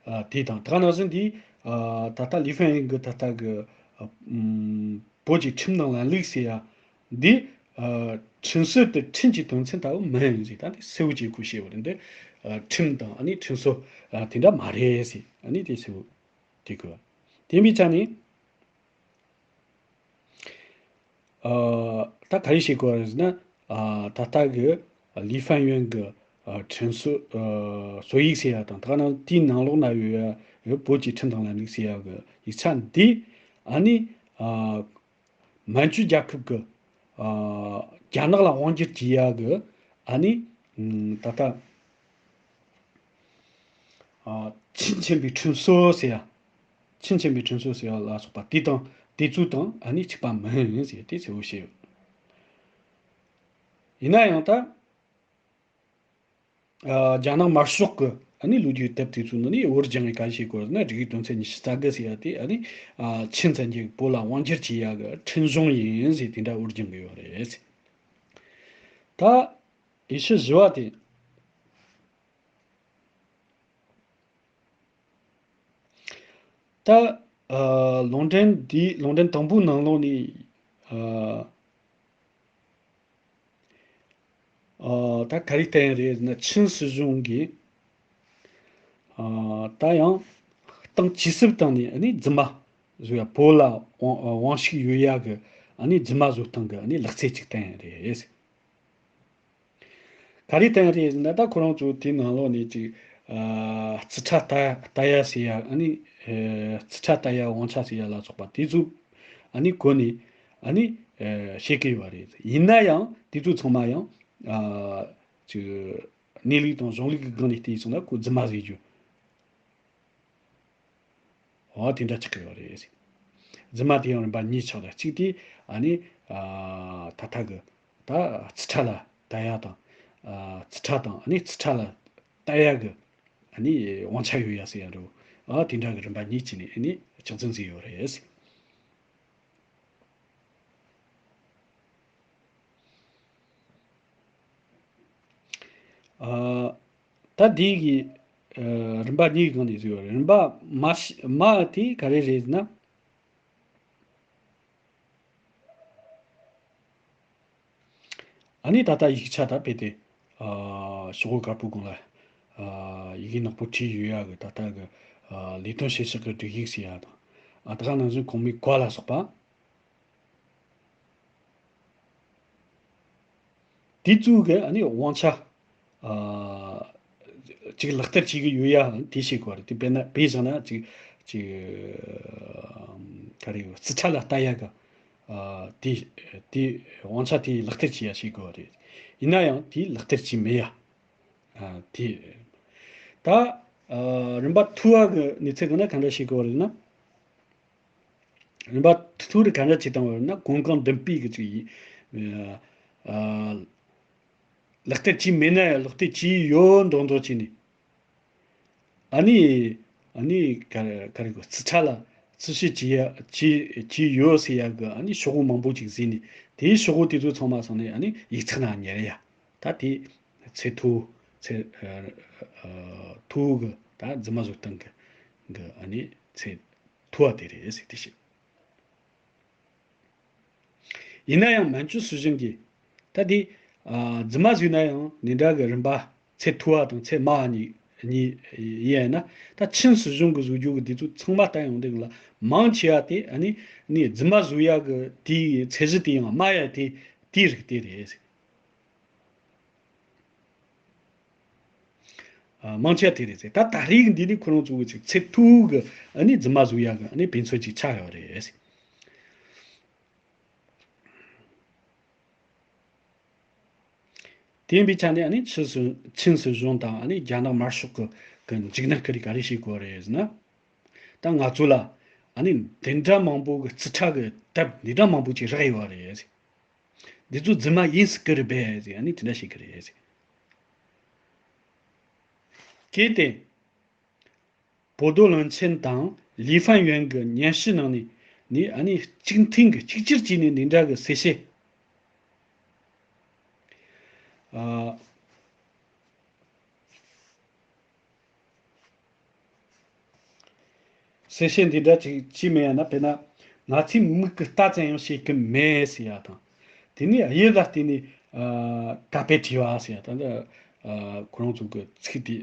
ཨ་དེ་དང་དེ་ག་ནང་བཞིན་དེ་ཨ་ད་ལྟ་ལི་ཧྥན་ཡོན་གྱི་ད་ལྟ་གི་ཨ་ཨུམ། བོད་ཀྱི་ཁྲིམས་དང་ལམ་ལུགས་ཟེར་ཡ་འདི་ཨ་ཁྲིམས་སྲོལ་དེ་ཁྲིམས་ཀྱི་དོན་ཚན་ལྟ་བུ་མིན་ཟེར། ད་འདི་གསལ་བོ་ཅིག་ཁོས་བཤད་པ་རེད། འདི་ཨ་ཁྲིམས་དང་ཨ་ནི་ཁྲིམས་སྲོལ་ཨ་དེ་འདྲ་མ་རེད་ཟེར། ཨ་ནི་དེ་གསལ་བོ་དེ་གོ། དེ་འདྲ་ཡིན་པའི་ཆ་ནས་ཨ་ད་ག་རེ་བཤད་དགོས་རེད་ཟེར་ན། ཨ་ད་ལྟ་གི་ལི་ཧྥན་ཡོན་གྱི་ཨ་ཁྲིམས་སྲོལ་ཨ་སྲོལ་ཡིག་ཟེར་ཡ་དང་ད་ག་ནང་དེའི་ནང་ལོགས་ན་ཡོད་ཡ་ཡོད་བོད་ཀྱི་ཁྲིམས་དང་ལམ་ལུགས་ཟེར་ཡ་གི་ཡིག་ཆ་འདི་ཨ་ནི་ཨ་མན་ཇུ་རྒྱལ་ཁབ་ཀྱི་ཨ་རྒྱ་ནག་ལ་དབང་སྒྱུར་བྱེད་ཡ་གི་ཨ་ནི་ཨམ་ད་ལྟ་ཨ་ཆིན་ཆེན་པའི་ཁྲིམས་སྲོལ་ཟེར་ཡ། ཆིན་ཆེན་པའི་ཁྲིམས་སྲོལ་ཟེར་ཡ་ལ་སོགས་པ་དེ་དང་དེ་ཚོ་དང་ཨ་ནི་གཅིག་པ་མིན་ཟེར་དེ་གསལ་བོ་བཤད་ཡོད། ཡིན་ན་ཡང་ད། ཨ་རྒྱ་ནག་དམར་ཤོག་གི་ཨ་ནི་ལོ་རྒྱུས་དེབ་དེ་ཚོ་ནང་ནས་བོད་རྒྱ་གི་ག་རེ་བཤད་དགོས་ཟེར་ན། སྒྲིག་གཞི་དོན་ཚན་ཉི་ཤུ་རྩ་དགུ་ཟེར་ཡ་དེ་ཨ་ནི་ཨ་ཆིན་ཚན་གྱིས་བོད་ལ་དབང་སྒྱུར་བྱེད་ཡ་གི་ཁྲིམས་གཞུང་ཡིན་ཟེར་དེ་འདྲ་བོད་རྒྱ་གི་ཡོད་རེད། ད་ཡེ་ཤུ་བཞི་བ་དེ། ད་ཨ་ལུང་འདྲེན་འདི་ལུང་འདྲེན་དང་པོའི་ནང་ལོགས་ནས་ཨ་ཨ་ད་ག་རེ་བསྟན་རེད་ཟེར་ན། ཆིན་སྲིད་གཞུང་གིས་ཨ་ད་ཡང་སྟེང་ཇི་སྲིད་བཏང་ནས་ཨ་ནི་རྫུན་མ་བཟོ་ཡ། བོད་ལ་དབང་དབང་ཤུགས་ཡོད་ཡ་གི་ཨ་ནི་རྫུན་མ་བཟོ་སྟངས་གི་ཨ་ནི་ལག་རྩལ་ཅིག་བསྟན་ཡ་རེད། ག་རེ་བསྟན་རེད་ཟེར་ན། ད་ཁོ་རང་ཚོ་དེའི་ནང་ལོགས་ནས་ཅིག་ཨ་རྩིས་ཁྲ་ལྟ་ལྟ་ཡ་ཟེར་ཡ། ཨ་ནི་ཨེ་རྩིས་ཁྲ་ལྟ་ཡ། དབང་ཆ་ཟེར་ཡ་ལ་སོགས་པ་དེ་ཚོ་ཨ་ནི་གོ་ནས་ཨ་ནི་ཨེ་བཤད་ཀྱི་ཡོད་པ་རེད། ཡིན་ན་ཡང་དེ་ཚོ་ཚང་མ་ཡང་ཨ་ཅིག་གནས་ལུགས་དང་གཞུང་ལུགས་ཀྱི་སྒང་ནས་བལྟས་སོང་ན་ཁོ་རྫུན་མ་ཟེར་རྒྱུ། འོ་དེ་འདྲ་ཆགས་ཀྱི་ཡོད་རེད། རྫུན་མ་དེ་ཡང་རིམ་པ་གཉིས་ཆགས་རེད། གཅིག་དེ་ཨ་ནི་ཨ་ད་ལྟ་གི་ད་རྩིས་ཁྲ་ལ་ལྟ་ཡ་དང་། ཨ་རྩིས་ཁྲ་དང་ཨ་ནི་རྩིས་ཁྲ་ལ་ལྟ་ཡ་གི་ཨ་ནི་དབང་ཆ་ཡོད་ཡ་ཟེར་ཡ་འདྲ་བོ། ཨ་དེ་འདྲ་གི་རིམ་པ་གཉིས་བྱས་ནས་ཨ་ནི་ཆགས་རྫུན་ཟེར་ཡོད་རེད། ཨ་ད་འདི་གི་ཨ་རིམ་པ་གཉིས་ཀྱི་སྒང་ནས་བཟོས་པ་རེད། རིམ་པ་མ་ཤ- མ་དེ་ག་རེ་རེད་ཟེར་ན། ཨ་ནི་ད་ལྟ་ཡིག་ཆ་ད་དཔེ་དེ་ཨ་ཤོག་བུ་དཀར་པོའི་སྒང་ལ་ཨ་ཡི་གེ་ནག་པོ་བྲིས་ཡོད་ཡ་གི་ད་ལྟ་གི་ཨ་ལས་དོན་བྱེད་ཕྱོགས་ཀྱི་སྒྲིག་ཡིག་ཟེར་ཡ་དང་། ཨ་ད་ག་ནང་བཞིན་གོང་མའི་བཀའ་ལ་སོགས་པ། དེ་ཚོ་གི་ཨ་ནི་དབང་ཆ་ཨ་ཅིག་ལག་བསྟར་བྱེད་ཀྱི་ཡོད་ཡ་དེ་བཤད་དགོས་རེད། དེ་དཔེར་ན་དཔེ་བཞག་ན་ཅིག་ཅིག་ག་རེ་ཡོད། རྩིས་ཁྲ་ལ་ལྟ་ཡ་གི་ཨ་དེ་དེ་དབང་ཆ་དེ་ལག་བསྟར་བྱེད་ཡ་བཤད་དགོས་རེད། ཡིན་ན་ཡང་དེ་ལག་བསྟར་བྱེད་མེད་ཡ། ཨ་དེ་ད་ཨ་རིམ་པ་ཐོ་བ་གི་གནས་ཚུལ་གི་ན་ག་འདྲ་བཤད་དགོས་རེད་ན། རིམ་པ་ཐོ་རེ་ག་འདྲ་བྱེད་སྟངས་ཡོད་ན། གོང་གང་མདུན་སྤོས་ཀྱི་ཅིག་ཡིན། ཨ་ལག་བསྟར་བྱས་མེད་ན་ཡང་ལག་བསྟར་བྱས་ཡོད་མདོག་མདོག་བྱས་ནས། ཨ་ནི་ཨ་ནི་ག་ག་རེ་གོ། རྩིས་ཁྲ་ལ་རྩིས་ཞིབ་བྱས་ཡ་བྱས་བྱས་ཡོད་ཟེར་ཡ་གི་ཨ་ནི་ཤོག་བུ་མང་པོ་ཅིག་བཟོས་ནས། དེའི་ཤོག་བུ་དེ་ཚོ་ཚང་མ་སོང་ནས་ཨ་ནི་ཡིག་ཚགས་ནང་ཉར་ཡ། ད་དེ་ཚད་མཐོ་བོ་ཚད་ཨ་ཨ་མཐོ་བོ་གི་ད་རྫུན་མ་བཟོ་སྟངས་གི་གི་ཨ་ནི་ཚད་མཐོ་བ་དེ་རེད་ཟེར་དེ་བཤད། ཡིན་ན་ཡང་མན་ཇུ་སྲིད་གཞུང་གིས་ད་དེ་ཨ་རྫུན་མ་བཟོས་ན་ཡང་འདི་འདྲ་གི་རིམ་པ་ཚད་མཐོ་བ་དང་ཚད་དམའ་བ་གཉིས་གཉིས་ཡིན་ཡ་ན། ད་ཆིན་སྲིད་གཞུང་གི་བཟོ་རྒྱུ་གི་དེ་ཚོ་ཚང་མ་ལྟ་ཡོང་དུས་ལ་མང་ཆེ་བ་དེ་ཨ་ནི་ནི་རྫུན་མ་བཟོ་ཡ་གི་དེའི་ཚད་གཞི་དེ་ཡང་དམའ་ཡ་དེ་དེའི་རིགས་དེ་རེད། ཨ་མང་ཆེ་བ་དེ་རེད་ཟེར། ད་ད་རེས་འདི་ནི་ཁོ་རང་ཚོ་གི་ཅིག་ཚད་མཐོ་གི་ཨ་ནི་རྫུན་མ་བཟོ་ཡ་གི་ཨ་ནི་དཔེ་མཚོན་ཅིག་ཆགས་ཡོད་རེད་ཟེར། དེ་ཡིན་པའི་ཆ་ནས་ཨ་ནི་ཆིན་སྲིད་ཆིན་སྲིད་གཞུང་དང་ཨ་ནི་རྒྱ་ནག་དམར་ཤོག་གི་གི་འཇིགས་སྣང་སྐུལ་རེས་ག་རེ་བྱེད་དགོས་རེད་ཟེར་ན། ད་ང་ཚོ་ལ་ཨ་ནི་དེ་འདྲ་མང་པོ་གི་རྩིས་ཁྲ་གི་དེབ་འདི་འདྲ་མང་པོ་ཅིག་རག་ཡོད་རེད་ཟེར། འདི་ཚོ་རྫུན་མ་ཡིན་སྲིད་ཀྱི་རེད་པས་ཟེར། ཨ་ནི་དེ་འདྲ་བཤད་ཀྱི་རེད་ཟེར། གལ་ཏེ། 博多论签 དང་ལི་ཧྥན་ཡོན་གྱི་སྙན་ཞུ་ནང་ནས་ནི་ཨ་ནི་གཅིག་མཐུན་གྱི་གཅིག་གྱུར་བྱས་ནས་འདི་འདྲ་གི་གསལ་བཤད། ཨ། གསལ་བཤད་འདི་འདྲ་ཅིག་ཅིག་མེད་ཡ་ན། དཔེར་ན་ང་ཚོས་མིག་གིས་ལྟ་ཙམ་ཡང་ཤེས་ཀྱི་མེད་ཟེར་ཡ་དང་། དེ་ནས་དབྱིབས་ལ་བརྟེན་ནས་ཨ་ག་པར་བྲིས་པ་ཟེར་ཡ་དང་། ཨ་ཁོ་རང་ཚོ་གི་ཚིག་དེ་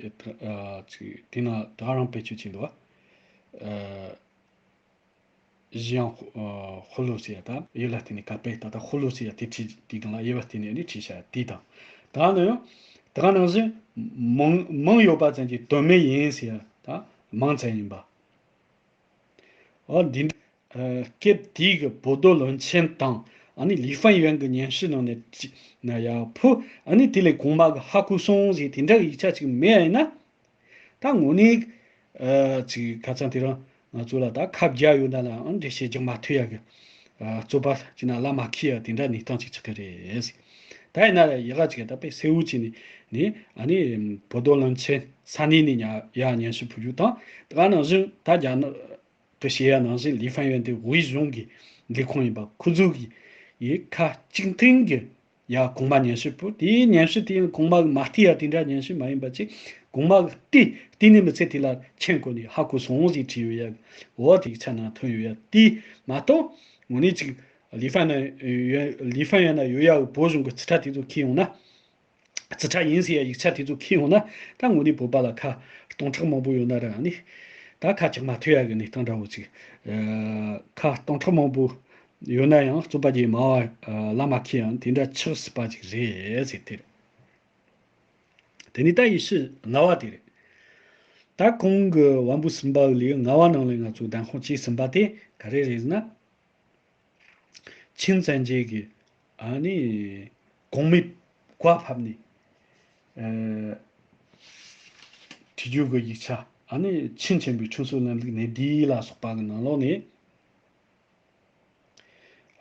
ཨ་ཚིག་དེ་ནང་ད་རང་བེད་སྤྱོད་བྱས་འདུག་བ། ཨ་གཞི་ཡང་ཨ་ཧོ་ལོ་ཟེར་ཡ་དང་། དབྱིབས་ལ་བརྟེན་ནས་ག་པར། ད་ལྟ་ཧོ་ལོ་ཟེར་ཡ་དེ་བྲིས། དེའི་སྒང་ལ་དབྱིབས་ལ་བརྟེན་ནས་ཨ་ནི་བྲིས་བཞག་དེ་དང་། ད་ནི་ཡང་ད་ག་ནང་བཞིན་མིང་མིང་ཡོད་པ་ཙམ་གྱིས་དོན་མེད་ཡིན་ཟེར་ཡ་དང་། མིང་ཙམ་ཡིན་པ། འོ་འདི་འདྲ་ཨ་སྐད་དེ་གི་博多论签 དང་ཨ་ནི་ལི་ཧྥན་ཡོན་གྱི་སྙན་ཞུ་ནང་ནས་ཅི་ན་ཡ་ཕུ་ཨ་ནི་དེ་ལས་གོང་མ་གི་ཧ་གོ་སོང་ཟེར་དེ་འདྲ་གི་ཡིག་ཆ་ཅིག་མེད་ཡིན་ན། ད་དངོས་གནས་ཨ་ཅིག་ཁ་སང་དེ་རིང་ང་ཚོ་ལ་ད་ཁ་བརྒྱ་ཡོད་ན་ལའང་འགྲེལ་བཤད་རྒྱག་མ་ཐུབ་ཡ་གི་ཨ་རྩོད་པ་ཅིག་ན་ལ་མ་ཁེལ་ཡ་དེ་འདྲ་གནས་སྟངས་ཅིག་ཆགས་ཀྱི་རེད། ད་ཡིན་ན་ཡ་ཡག་ག་ཅིག་ད་དཔེ་གསལ་བོ་བྱས་ནས་ནི་ཨ་ནི་博多论签 ས་གནས་ནས་ཉ་ཡ་སྙན་ཞུ་ཕུལ་རྒྱུ་དང་། ད་ག་ནང་བཞིན་ད་རྒྱ་ནག་དུ་བཤད་ཡ་ནང་བཞིན་ལི་ཧྥན་ཡོན་དེ་དབུས་གཞུང་གི་ལས་ཁུངས་ཡིན་པ་ཁོ་ཚོ་གི་ཡི་ཁ་གཅིག་མཐུན་གྱི་ ཡ་གོང་མ་ཉན་ཤེས་པོ་དེའི་ཉན་ཤེས་དེ་ཡང་གོང་མ་གི་མ་བལྟས་ཡ་དེ་འདྲ་ཉན་ཤེས་མ་ཡིན་པ་ཅིག་གོང་མ་གི་བལྟས་བལྟས་ནས་མི་ཚེ་དེ་ལ་མཆན་བཀོད་ནས་ཧ་གོ་སོང་ཞེས་བྲིས་ཡོད་ཡ། འོ་དེ་ཡིག་ཆ་ནང་ཐོན་ཡོད་ཡ། དེ་མ་གཏོགས་དངོས་གནས་ཅིག་ལི་ཧྥན་ཡོན་ལི་ཧྥན་ཡོན་ན་ཡོད་ཡ་གི་བོད་གཞུང་གི་རྩིས་ཁྲ་དེ་ཚོ་ཁྱེར་ཡོང་ན། རྩིས་ཁྲ་ཡིན་ཟེར་ཡ་ཡིག་ཆ་དེ་ཚོ་ཁྱེར་ཡོང་ན་ད་དངོས་གནས་བོད་པ་ལ་ཁ་སྟོང་ཕྲག་མང་པོ་ཡོད་ན་ར་ནི་ད་ཁ་ཅིག་མ་ཐོས་ཡ་གི་གནས་སྟངས་འདྲ་བོ་ཅིག་ཨ། ཁ་སྟོང་ཕྲག་མང་པོ་ཡོད་ན་ཡང་རྩོད་པ་རྒྱག་མ་བ་ཨ། བླ་མ་ཁྱེད་ཡང་དེ་འདྲ་ཆགས་སྲིད་པ་ཅིག་རེད་ཟེར་དེ་རེད། དེ་ནི་ད་ཡེ་ཤུ་ལྔ་བ་དེ་རེད། ད་གོང་གི་དབང་པོ་གསུམ་པ་ལས་ལྔ་བ་ནང་ལས་ང་ཚོ་གདན་དཔང་བྱས་ཟིན་པ་དེ་ག་རེ་རེད་ཟེར་ན། ཆིང་བཙན་རྒྱལ་གྱི་ཨ་ནི་གོང་མའི་བཀའ་ཕབ་ནས་ཨ། བྲིས་རྒྱུ་གི་ཡིག་ཆ་ཨ་ནི་ཆིང་ཆེན་པོའི་ཁྲིམས་སྲོལ་ལམ་ལུགས་གནས་བསྡུས་ལ་སོགས་པ་གི་ནང་ལོགས་ནས།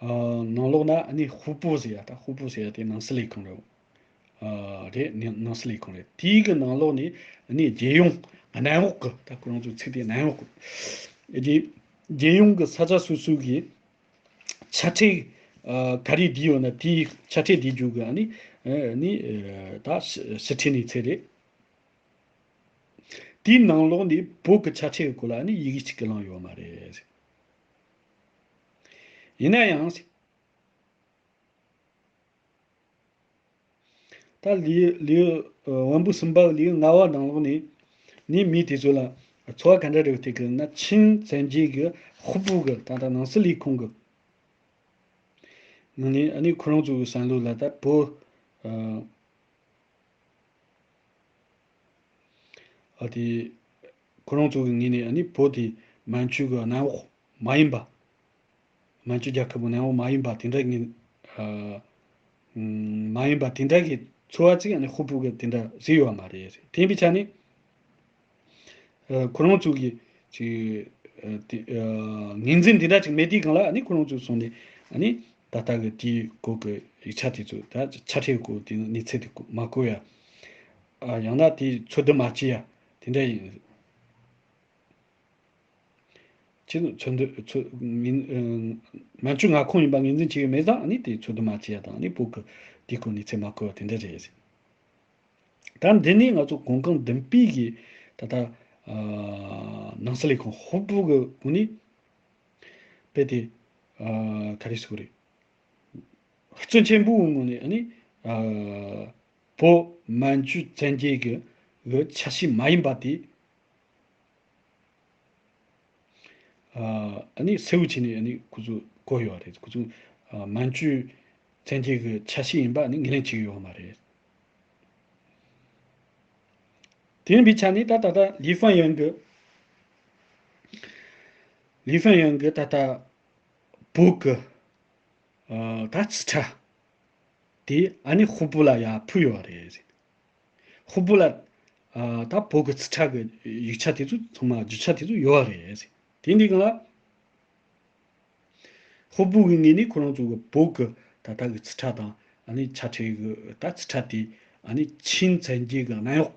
ཨ། ནང་ལོགས་ན་ཨ་ནི་ཧུ་པུ་ཟེར་ཡ་ད་ཧུ་པུ་ཟེར་ཡ་དེ་ནང་སྲིད་ལས་ཁུངས་རེད། ཨ། རེད་ནི་ནང་སྲིད་ལས་ཁུངས་རེད། དེའི་གི་ནང་ལོགས་ནས་ཨ་ནི་རྒྱལ་ཡོངས་གནམ་འོག་གི་ད་ཁོ་རང་ཚོའི་ཚིག་དེ་གནམ་འོག་གི་རྒྱལ་རྒྱལ་ཡོངས་གི་ས་ཆ་སོ་སོའི་གི་ཆ་ཁྲལ་ཨ། ག་རེ་བསྡུས་ཡོད་ན་དེའི་ཆ་ཁྲལ་བསྡུས་རྒྱུ་གི་ཨ་ནི་ཨ་ནི་ཨ། ད་ཕྱི་ཕྱི་ཁྲལ་གནས་ཚད་རེད། དེའི་ནང་ལོགས་ནས་བོད་ཀྱི་ཆ་ཁྲལ་གྱི་སྐོར་ལ་ནི་ཡི་གེ་གཅིག་ཀྱང་བླངས་ཡོད་མ་རེད། ཡིན་ན་ཡང་། ད་ལིའུ་ལིའུ་དབང་པོ་གསུམ་པ་ལིའུ་ལྔ་བ་ནང་ལོགས་ནས་ནི་མི་དེ་ཚོ་ལ་ཚོར་བ་ག་འདྲ་རེད་དེ་གི་ན། ཆིང་བཙན་རྒྱལ་གྱི་ཧུ་པུ་གི་ད་ལྟ་ནང་སྲིད་ལས་ཁུངས་གི་ནང་ནས་ཨ་ནི་ཁོ་རང་ཚོ་གི་བསམ་བློ་ལ་ད་བོད་ཨ། ཨ་དེ། ཁོ་རང་ཚོ་གི་ངོས་ནས་ཨ་ནི་བོད་དེ་མན་ཇུ་གི་གནམ་འོག་མ་ཡིན་པ། མན་ཇུ་རྒྱལ་ཁབ་གི་གནམ་འོག་མ་ཡིན་པ་དེ་འདྲ་ངས་ཨ། མ་ཡིན་པ་དེ་འདྲ་གི་ཚོར་བ་ཅིག་ཨ་ནི་ཧུ་པུ་གི་དེ་འདྲ་བཟོས་ཡོད་མ་རེད། དེ་ཡིན་པའི་ཆ་ནས། ཨ། ཁོ་རང་ཚོ་གི་ཅིག་ཨ། དེ་ཨ། ངོས་འཛིན་དེ་འདྲ་ཅིག་མེད་དུས་སྒང་ལ་ཨ་ནི་ཁོ་རང་ཚོ་སོང་ནས་ཨ་ནི་ད་ལྟ་གི་དེའི་སྐོར་གི་ཡིག་ཆ་དེ་ཚོ་ད་ཆ་ཁྲལ་སྐོར་དེ་གནས་ཚད་དེ་མ་བཀོད་ཡ། ཨ། ཡང་ན་དེ་ཚོད་ལྟ་མ་བྱས་ཡ་དེ་འདྲ་ཡིན། ཁྱེད་ཚོ་ཚོད་འདུ་ཚོད་ངན་ཨ། མན་ཇུ་མངའ་ཁོངས་ཡིན་པ་ངོས་འཛིན་བྱེད་ཀྱི་མེད་ཙང་ཨ་ནི་དེ་ཚོད་ལྟ་མ་བྱས་ཡ་དང་ཨ་ནི་བོད་ཀྱི་དེའི་སྐོར་གནས་ཚད་མ་བཀོད་ཡ་དེ་འདྲ་རེད། ད་འདི་ནི་ང་ཚོ་གོང་གང་བདུན་པའི་གི་ད་ལྟ་ཨ། ནང་སྲིད་ལས་ཁུངས་ཧོབ་བུ་གི་གུ་ནི་དཔེ་དེ་ཨ། ག་རེ་ཟེར་དགོས་རེད། བརྩོན་ཆེན་པོའི་ངོས་ནས་ཨ་ནི་ཨ། བོད་མན་ཇུ་བཙན་རྒྱལ་གི་གི་ཆ་ཤས་མ་ཡིན་པ་དེ། ཨ་ནི་གསལ་བོ་བྱས་ནས་ཨ་ནི་ཁོ་ཚོས་བཀོད་ཡོད་རེད། ཁོ་ཚོས་ཨ། མན་ཇུ་བཙན་རྒྱལ་གྱི་ཆ་ཤས་ཡིན་པ་ཨ་ནི་ངོས་ལེན་བྱེད་ཀྱི་ཡོད་མ་རེད། དེ་ཡིན་པའི་ཆ་ནས་ད་ད་ལྟ་ལི་ཧྥན་ཡོན་གྱི་ལི་ཧྥན་ཡོན་གྱི་ད་ལྟ་བོད་ཀྱི་ཨ། ད་རྩིས་ཁྲ་དེ་ཨ་ནི་ཧོབ་བུ་ལ་ཡར་ཕུལ་ཡོད་རེད། ཧོབ་བུ་ལ་ཨ། ད་བོད་ཀྱི་རྩིས་ཁྲ་གི་ཡིག་ཆ་དེ་ཚོ་ཚང་མ་རྒྱུ་ཆ་དེ་ཚོ་ཡོད་རེད། དེ་འདི་གང་ལ། ཧོབ་བུ་གི་ངོས་ནས་ཁོ་རང་ཚོ་གི་བོད་ཀྱི་ད་ལྟ་གི་རྩིས་ཁྲ་དང་ཨ་ནི་ཆ་ཁྲལ་གི་ད་རྩིས་ཁྲ་དེ་ཨ་ནི་ཆིང་བཙན་རྒྱལ་གི་གནམ་འོག་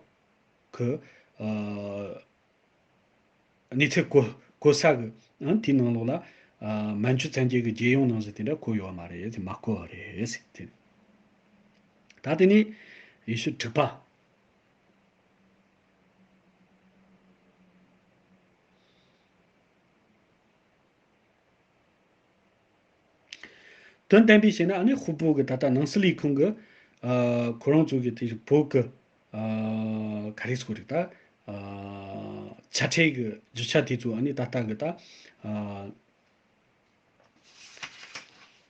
གི་ཨ། གནས་ཚུལ་གོ་གོ་ས་གི་ཨ། དེའི་ནང་ལོགས་ལ་ཨ། མན་ཇུ་བཙན་རྒྱལ་གི་རྒྱལ་ཡོངས་ནང་བཞིན་དེ་འདྲ་བཀོད་ཡོད་མ་རེད། མ་བཀོད་པ་རེད་ཟེར་དེ། ད་དེ་ནས་ཡེ་ཤུ་དྲུག་པ། དོན་དམ་པའི་བཤད་ན་ཨ་ནི་ཧུ་པུ་གི་ད་ལྟ་ནང་སྲིད་ལས་ཁུངས་ཀྱི་ཨ། ཁོ་རང་ཚོ་གི་དེ་བོད་ཀྱི་ཨ། ག་རེ་ཟེར་དགོས་རེད་ད། ཨ། ཆ་ཁྲལ་གྱི་རྒྱུ་ཆ་དེ་ཚོ་ཨ་ནི་ད་ལྟ་གི་ད་ཨ།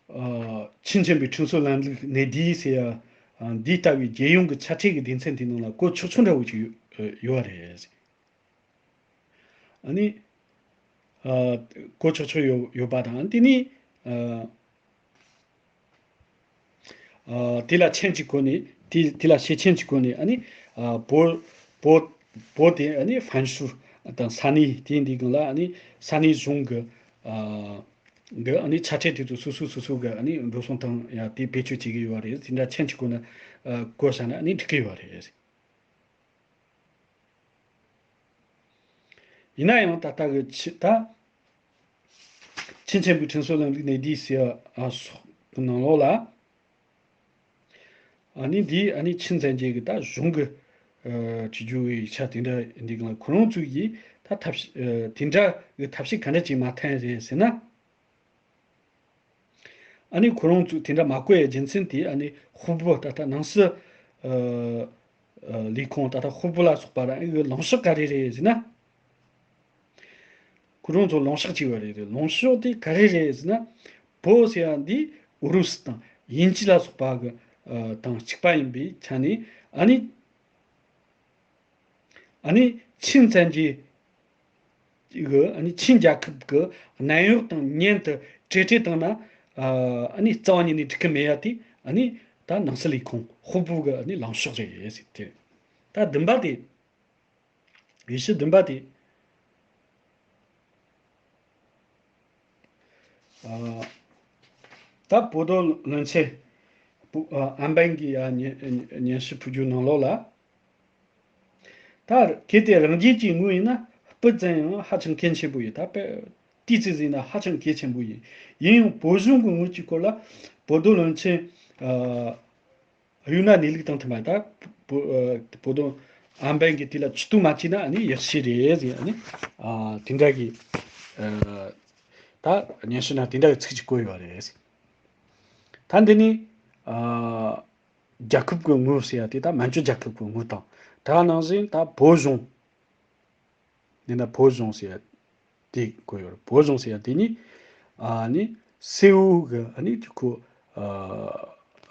ཨ། ཆིང་ཆེན་པོའི་ཁྲིམས་སྲོལ་ལམ་ལུགས་གནས་བསྡུས་ཟེར་ཡ། ཨ། འདི་ལྟ་བུའི་རྒྱལ་ཡོངས་ཀྱི་ཆ་ཁྲལ་གྱི་སྡེ་ཚན་དེ་ནང་ལ་བཀོད་ཆོག་ཆོག་འདྲ་བོ་ཞིག་ཡོད་ཡོད་རེད། ཨ་ནི། ཨ། བཀོད་ཆོག་ཆོག་ཡོད་ཡོད་པ་དང་དེ་ནི། ཨ། ཨ། དེ་ལ་མཆན་གཅིག་བཀོད་ནས་དེ་དེ་ལ་ཞེ་མཆན་གཅིག་བཀོད་ནས་ཨ་ནི། ཨ། བོད་བོད་བོད་དེ་ཨ་ནི་ཧྥན་ཤུ་དང་ས་གནས་དེ་འདི་གང་ལ་ཨ་ནི་ས་གནས་གཞུང་གི་ཨ། གི་ཨ་ནི་ཆ་ཁྲལ་དེ་ཚོ་སོ་སོ་སོ་སོ་གི་ཨ་ནི་འགྲོ་སོང་དང་ཡང་དེ་བེད་སྤྱོད་བྱེད་ཀྱི་ཡོད་རེད། དེ་འདྲ་མཆན་གཅིག་བཀོད་ན་ཨ། བཀོད་བཞག་ན་ཨ་ནི་འགྲིག་གི་ཡོད་རེད། ཡིན་ན་ཡང་ད་ལྟ་གི་ཆི་ད་ཆིང་ཆེན་པོའི་ཁྲིམས་སྲོལ་ལམ་ལུགས་གནས་བསྡུས་ཟེར་བ་སོགས་ཀྱི་ནང་ལོགས་ལ། ཨ་ནི་འདི་ཨ་ནི་ཆིན་བཙན་རྒྱལ་གི་ད་གཞུང་གི་ཨ་བྱེད་རྒྱུ་གི་ཡིག་ཆ་དེ་འདྲ་འདི་གང་ལ་ཁོ་རང་ཚོ་གིས་ད་ཐབས་ཤེས་ཨ་དེ་འདྲ་གི་ཐབས་ཤེས་ག་འདྲ་ཅིག་མ་འཐེན་རེད་ཟེར་ན། ཨ་ནི་ཁོ་རང་ཚོས་དེ་འདྲ་མ་བསྐོས་ཡའི་རྒྱུ་མཚན་དེ་ཨ་ནི་ཧོར་བུ་ད་ལྟ་ནང་སྲིད་ཨ་ཨ་ལས་ཁུངས་ད་ལྟ་ཧོར་བུ་ལ་སོགས་པ་རང་གི་ལངས་ཕྱོགས་ག་རེ་རེད་ཟེར་ན། ཁོ་རང་ཚོ་ལངས་ཕྱོགས་གཅིག་པ་རེད། ལངས་ཕྱོགས་དེ་ག་རེ་རེད་ཟེར་ན། བོད་ཟེར་ཡ་འདི་ཨུ་རུ་སུ་དང་དབྱིན་ཇི་ལ་སོགས་པ་གི་ཨ་དང་གཅིག་པ་ཡིན་པའི་ཆ་ནས། ཨ་ནི་ཨ་ནི་ཆིན་བཙན་རྒྱལ་གི་ཨ་ནི་ཆིན་རྒྱལ་ཁབ་ཀྱི་གནམ་འོག་དང་མཉམ་དུ་གྲོས་གྲོས་བཏང་ན་ཨ་ནི་རྩ་བ་ཉིད་ནས་འགྲིག་གི་མེད་ཡ་དེ། ཨ་ནི་ད་ནང་སྲིད་ལས་ཁུངས་ཧོར་བུ་གི་ཨ་ནི་ལངས་ཕྱོགས་རེད་ཟེར་ཏེ། ད་བདུན་པ་དེ། ཡེ་ཤུ་བདུན་པ་དེ། ཨ་ད་བོད་དོན་བློན་ཆེན་བུ་ཨ་ཨན་པན་གྱིས་ཡ་སྙན་སྙན་ཞུ་ཕུལ་རྒྱུ་ནང་ལོགས་ལ། ད་གལ་ཏེ་རང་རྒྱལ་གྱི་དངུལ་ཡིན་ན་སྤུ་ཙམ་ཡང་ཧ་ཅང་གལ་ཆེན་པོ་ཡིན། ད་དཔེ་ཏི་ཙི་ཟིན་ན་ཧ་ཅང་གལ་ཆེན་པོ་ཡིན། ཡིན་ཡང་བོད་གཞུང་གི་དངུལ་གྱི་སྐོར་ལ་བོད་དོན་བློན་ཆེན་ཨ་གཡུ་ནག་གནས་ལུགས་དང་མཐུན་པ། ད་བོ་ཨ་བོད་དོན་ཨན་པན་གྱིས་དེ་ལ་ཇུས་གཏོགས་མ་བྱས་ན་ཨ་ནི་ཡག་ཤོས་རེད་ཟེར། ཨ་ནི་ཨ་དེ་འདྲ་གི་ཨ་ད་སྙན་ཞུ་ན་དེ་འདྲ་གི་ཚིག་ཅིག་བཀོད་ཡོད་རེད། ད་འདི་ནི་ཨ་རྒྱལ་ཁབ་ཀྱི་དངུལ་ཟེར་ཡ་དེ་ད་མན་ཇུ་རྒྱལ་ཁབ་ཀྱི་དངུལ་དང་། དེ་ནང་བཞིན་ད་བོད་གཞུང་། འདི་ན་བོད་གཞུང་ཟེར་ཡ་དེ་བཀོད་ཡོད་རེད། བོད་གཞུང་ཟེར་ཡ་དེ་ནི་ཨ་ནི་སེའུ་གི་ཨ་ནི་དེ་ཁོ་ཨ་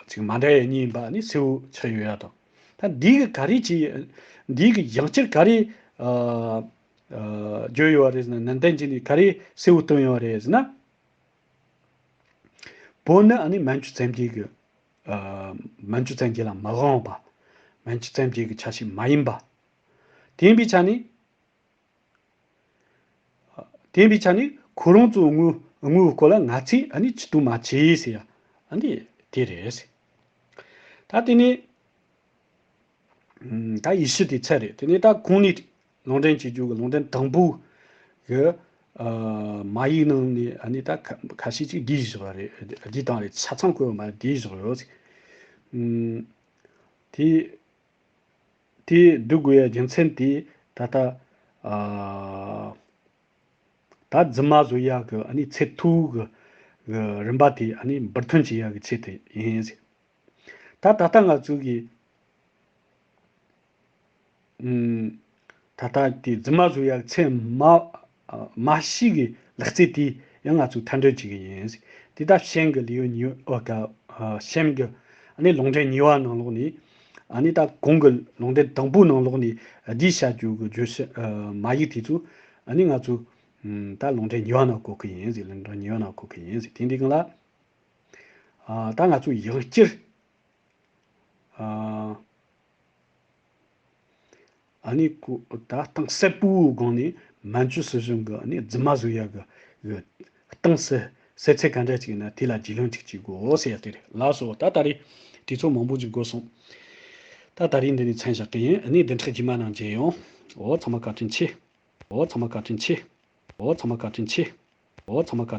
ཅིག་མ་འདྲ་ཡ་གཉིས་ཡིན་པ། ཨ་ནི་སེའུ་ཆགས་ཡོད་ཡ་དང་། ད་འདི་གི་ག་རེ་བྱས། འདི་གི་ཡང་བསྐྱར་ག་རེ་ཨ་ཨ་བརྗོད་ཡོད་རེད་ཟེར་ན། ནན་ཏན་གྱིས་ནི་ག་རེ་གསལ་བོ་བཏོན་ཡོད་རེད་ཟེར་ན། བོད་ནི་ཨ་ནི་མན་ཇུ་བཙན་རྒྱལ་གི་ཨ་མན་ཇུ་བཙན་རྒྱལ་ལ་མ་དབང་བ། མན་ཇུ་བཙན་རྒྱལ་གི་ཆ་ཤས་མ་ཡིན་པ། དེ་ཡིན་པའི་ཆ་ནས། དེ་ཡིན་པའི་ཆ་ནས་ཁོ་རང་ཚོའི་དངུལ་དངུལ་སྐོར་ལ་ང་ཚོས་ཨ་ནི་ཇུས་གཏོགས་མ་བྱེད་ཟེར་ཡ་ཨ་ནི་དེ་རེད། ད་དེ་ནས་ཨམ་ད་ཡེ་ཤུ་དེ་ཚར་རེད། དེ་ནས་ད་གོང་ནས་ལུང་འདྲེན་བྱེད་རྒྱུ་གི་ལུང་འདྲེན་དང་པོ་གི་ཨ་མ་ཡིག་ནང་ནས་ཨ་ནི་ད་ཁ་ཁ་ཤས་ཅིག་བསྡུས་བཞག་རེད། བསྡུས་བཏང་རེད། ཆ་ཚང་བཀོད་མ་རེད། བསྡུས་བཞག་ཡོད། ཨམ་དེ། དེ་བསྡུ་དགོས་ཡ་རྒྱུ་མཚན་དེ་ད་ལྟ་ཨ་ད་རྫུན་མ་བཟོ་ཡ་གི་ཨ་ནི་ཚད་མཐོ་གི་གི་རིམ་པ་དེ་ཨ་ནི་འབུར་ཐོན་བྱེད་ཡ་གི་ཆེད་དུ་ཡིན་ཟེར། ད་ད་ལྟ་ང་ཚོ་གི་ཨམ་ད་ལྟ་དེ་རྫུན་མ་བཟོ་ཡ་གི་ཚད་མ་མ་ཤི་གི་ལག་རྩལ་དེ་ཡང་ང་ཚོས་མཐར་འདོན་བྱེད་ཀྱི་ཡིན། དེ་ལྟར་ཤེམ་གྱི་ལེའུ་གཉིས། ཨོ་ཀ་ཨ་ཤེམ་གྱི་ཨ་ནི་ལུང་འདྲེན་གཉིས་པ་ནང་ལོགས་ནས། ཨ་ནི་ད་གོང་གི་ལུང་འདྲེན་དང་པོའི་ནང་ལོགས་ནས་བསྡུས་བྱ་རྒྱུ་གི་བརྗོད་བྱ་ཨ་མ་ཡིག་དེ་ཚོ་ཨ་ནི་ང་ཚོས་ཨམ་ད་ལུང་འདྲེན་གཉིས་པ་ནང་བཀོད་ཀྱི་ཡིན་ཟེར། ལུང་འདྲེན་གཉིས་པ་ནང་བཀོད་ཀྱི་ཡིན་ཟེར། དེ་འདི་གང་ལ་ཨ་ད་ང་ཚོས་ཡང་བསྐྱར་ཨ་ཨ་ནི་ཁོ་ད་གཏིང་ཟབ་པོའི་སྒོ་ནས་མན་ཇུ་སྲིད་གཞུང་གི་ཨ་ནི་རྫུན་མ་བཟོ་ཡ་གི་གི་གཏིང་ཟབ་ཟབ་ཚད་ག་འདྲ་ཅིག་ཡིན་ན་དེ་ལ་རྒྱུས་ལོན་ཅིག་བྱེད་དགོས་ཟེར་ཡ་དེ་རེད། ལགས་སོ། ད་ད་རེས་དུས་ཚོད་མང་པོ་ཅིག་འགོར་སོང་། ད་ད་རེས་འདི་ནས་མཚམས་བཞག་གི་ཡིན། ཨ་ནི་བདུན་ཕྲག་རྗེས་མ་ནང་མཇལ་ཡོང་། འོ་ཚང་མ་བཀའ་དྲིན་ཆེ། འོ་ཚང་མ་བཀའ་དྲིན་ཆེ། འོ་ཚང་མ་བཀའ་དྲིན་ཆེ། འོ་ཚང་མ་བཀའ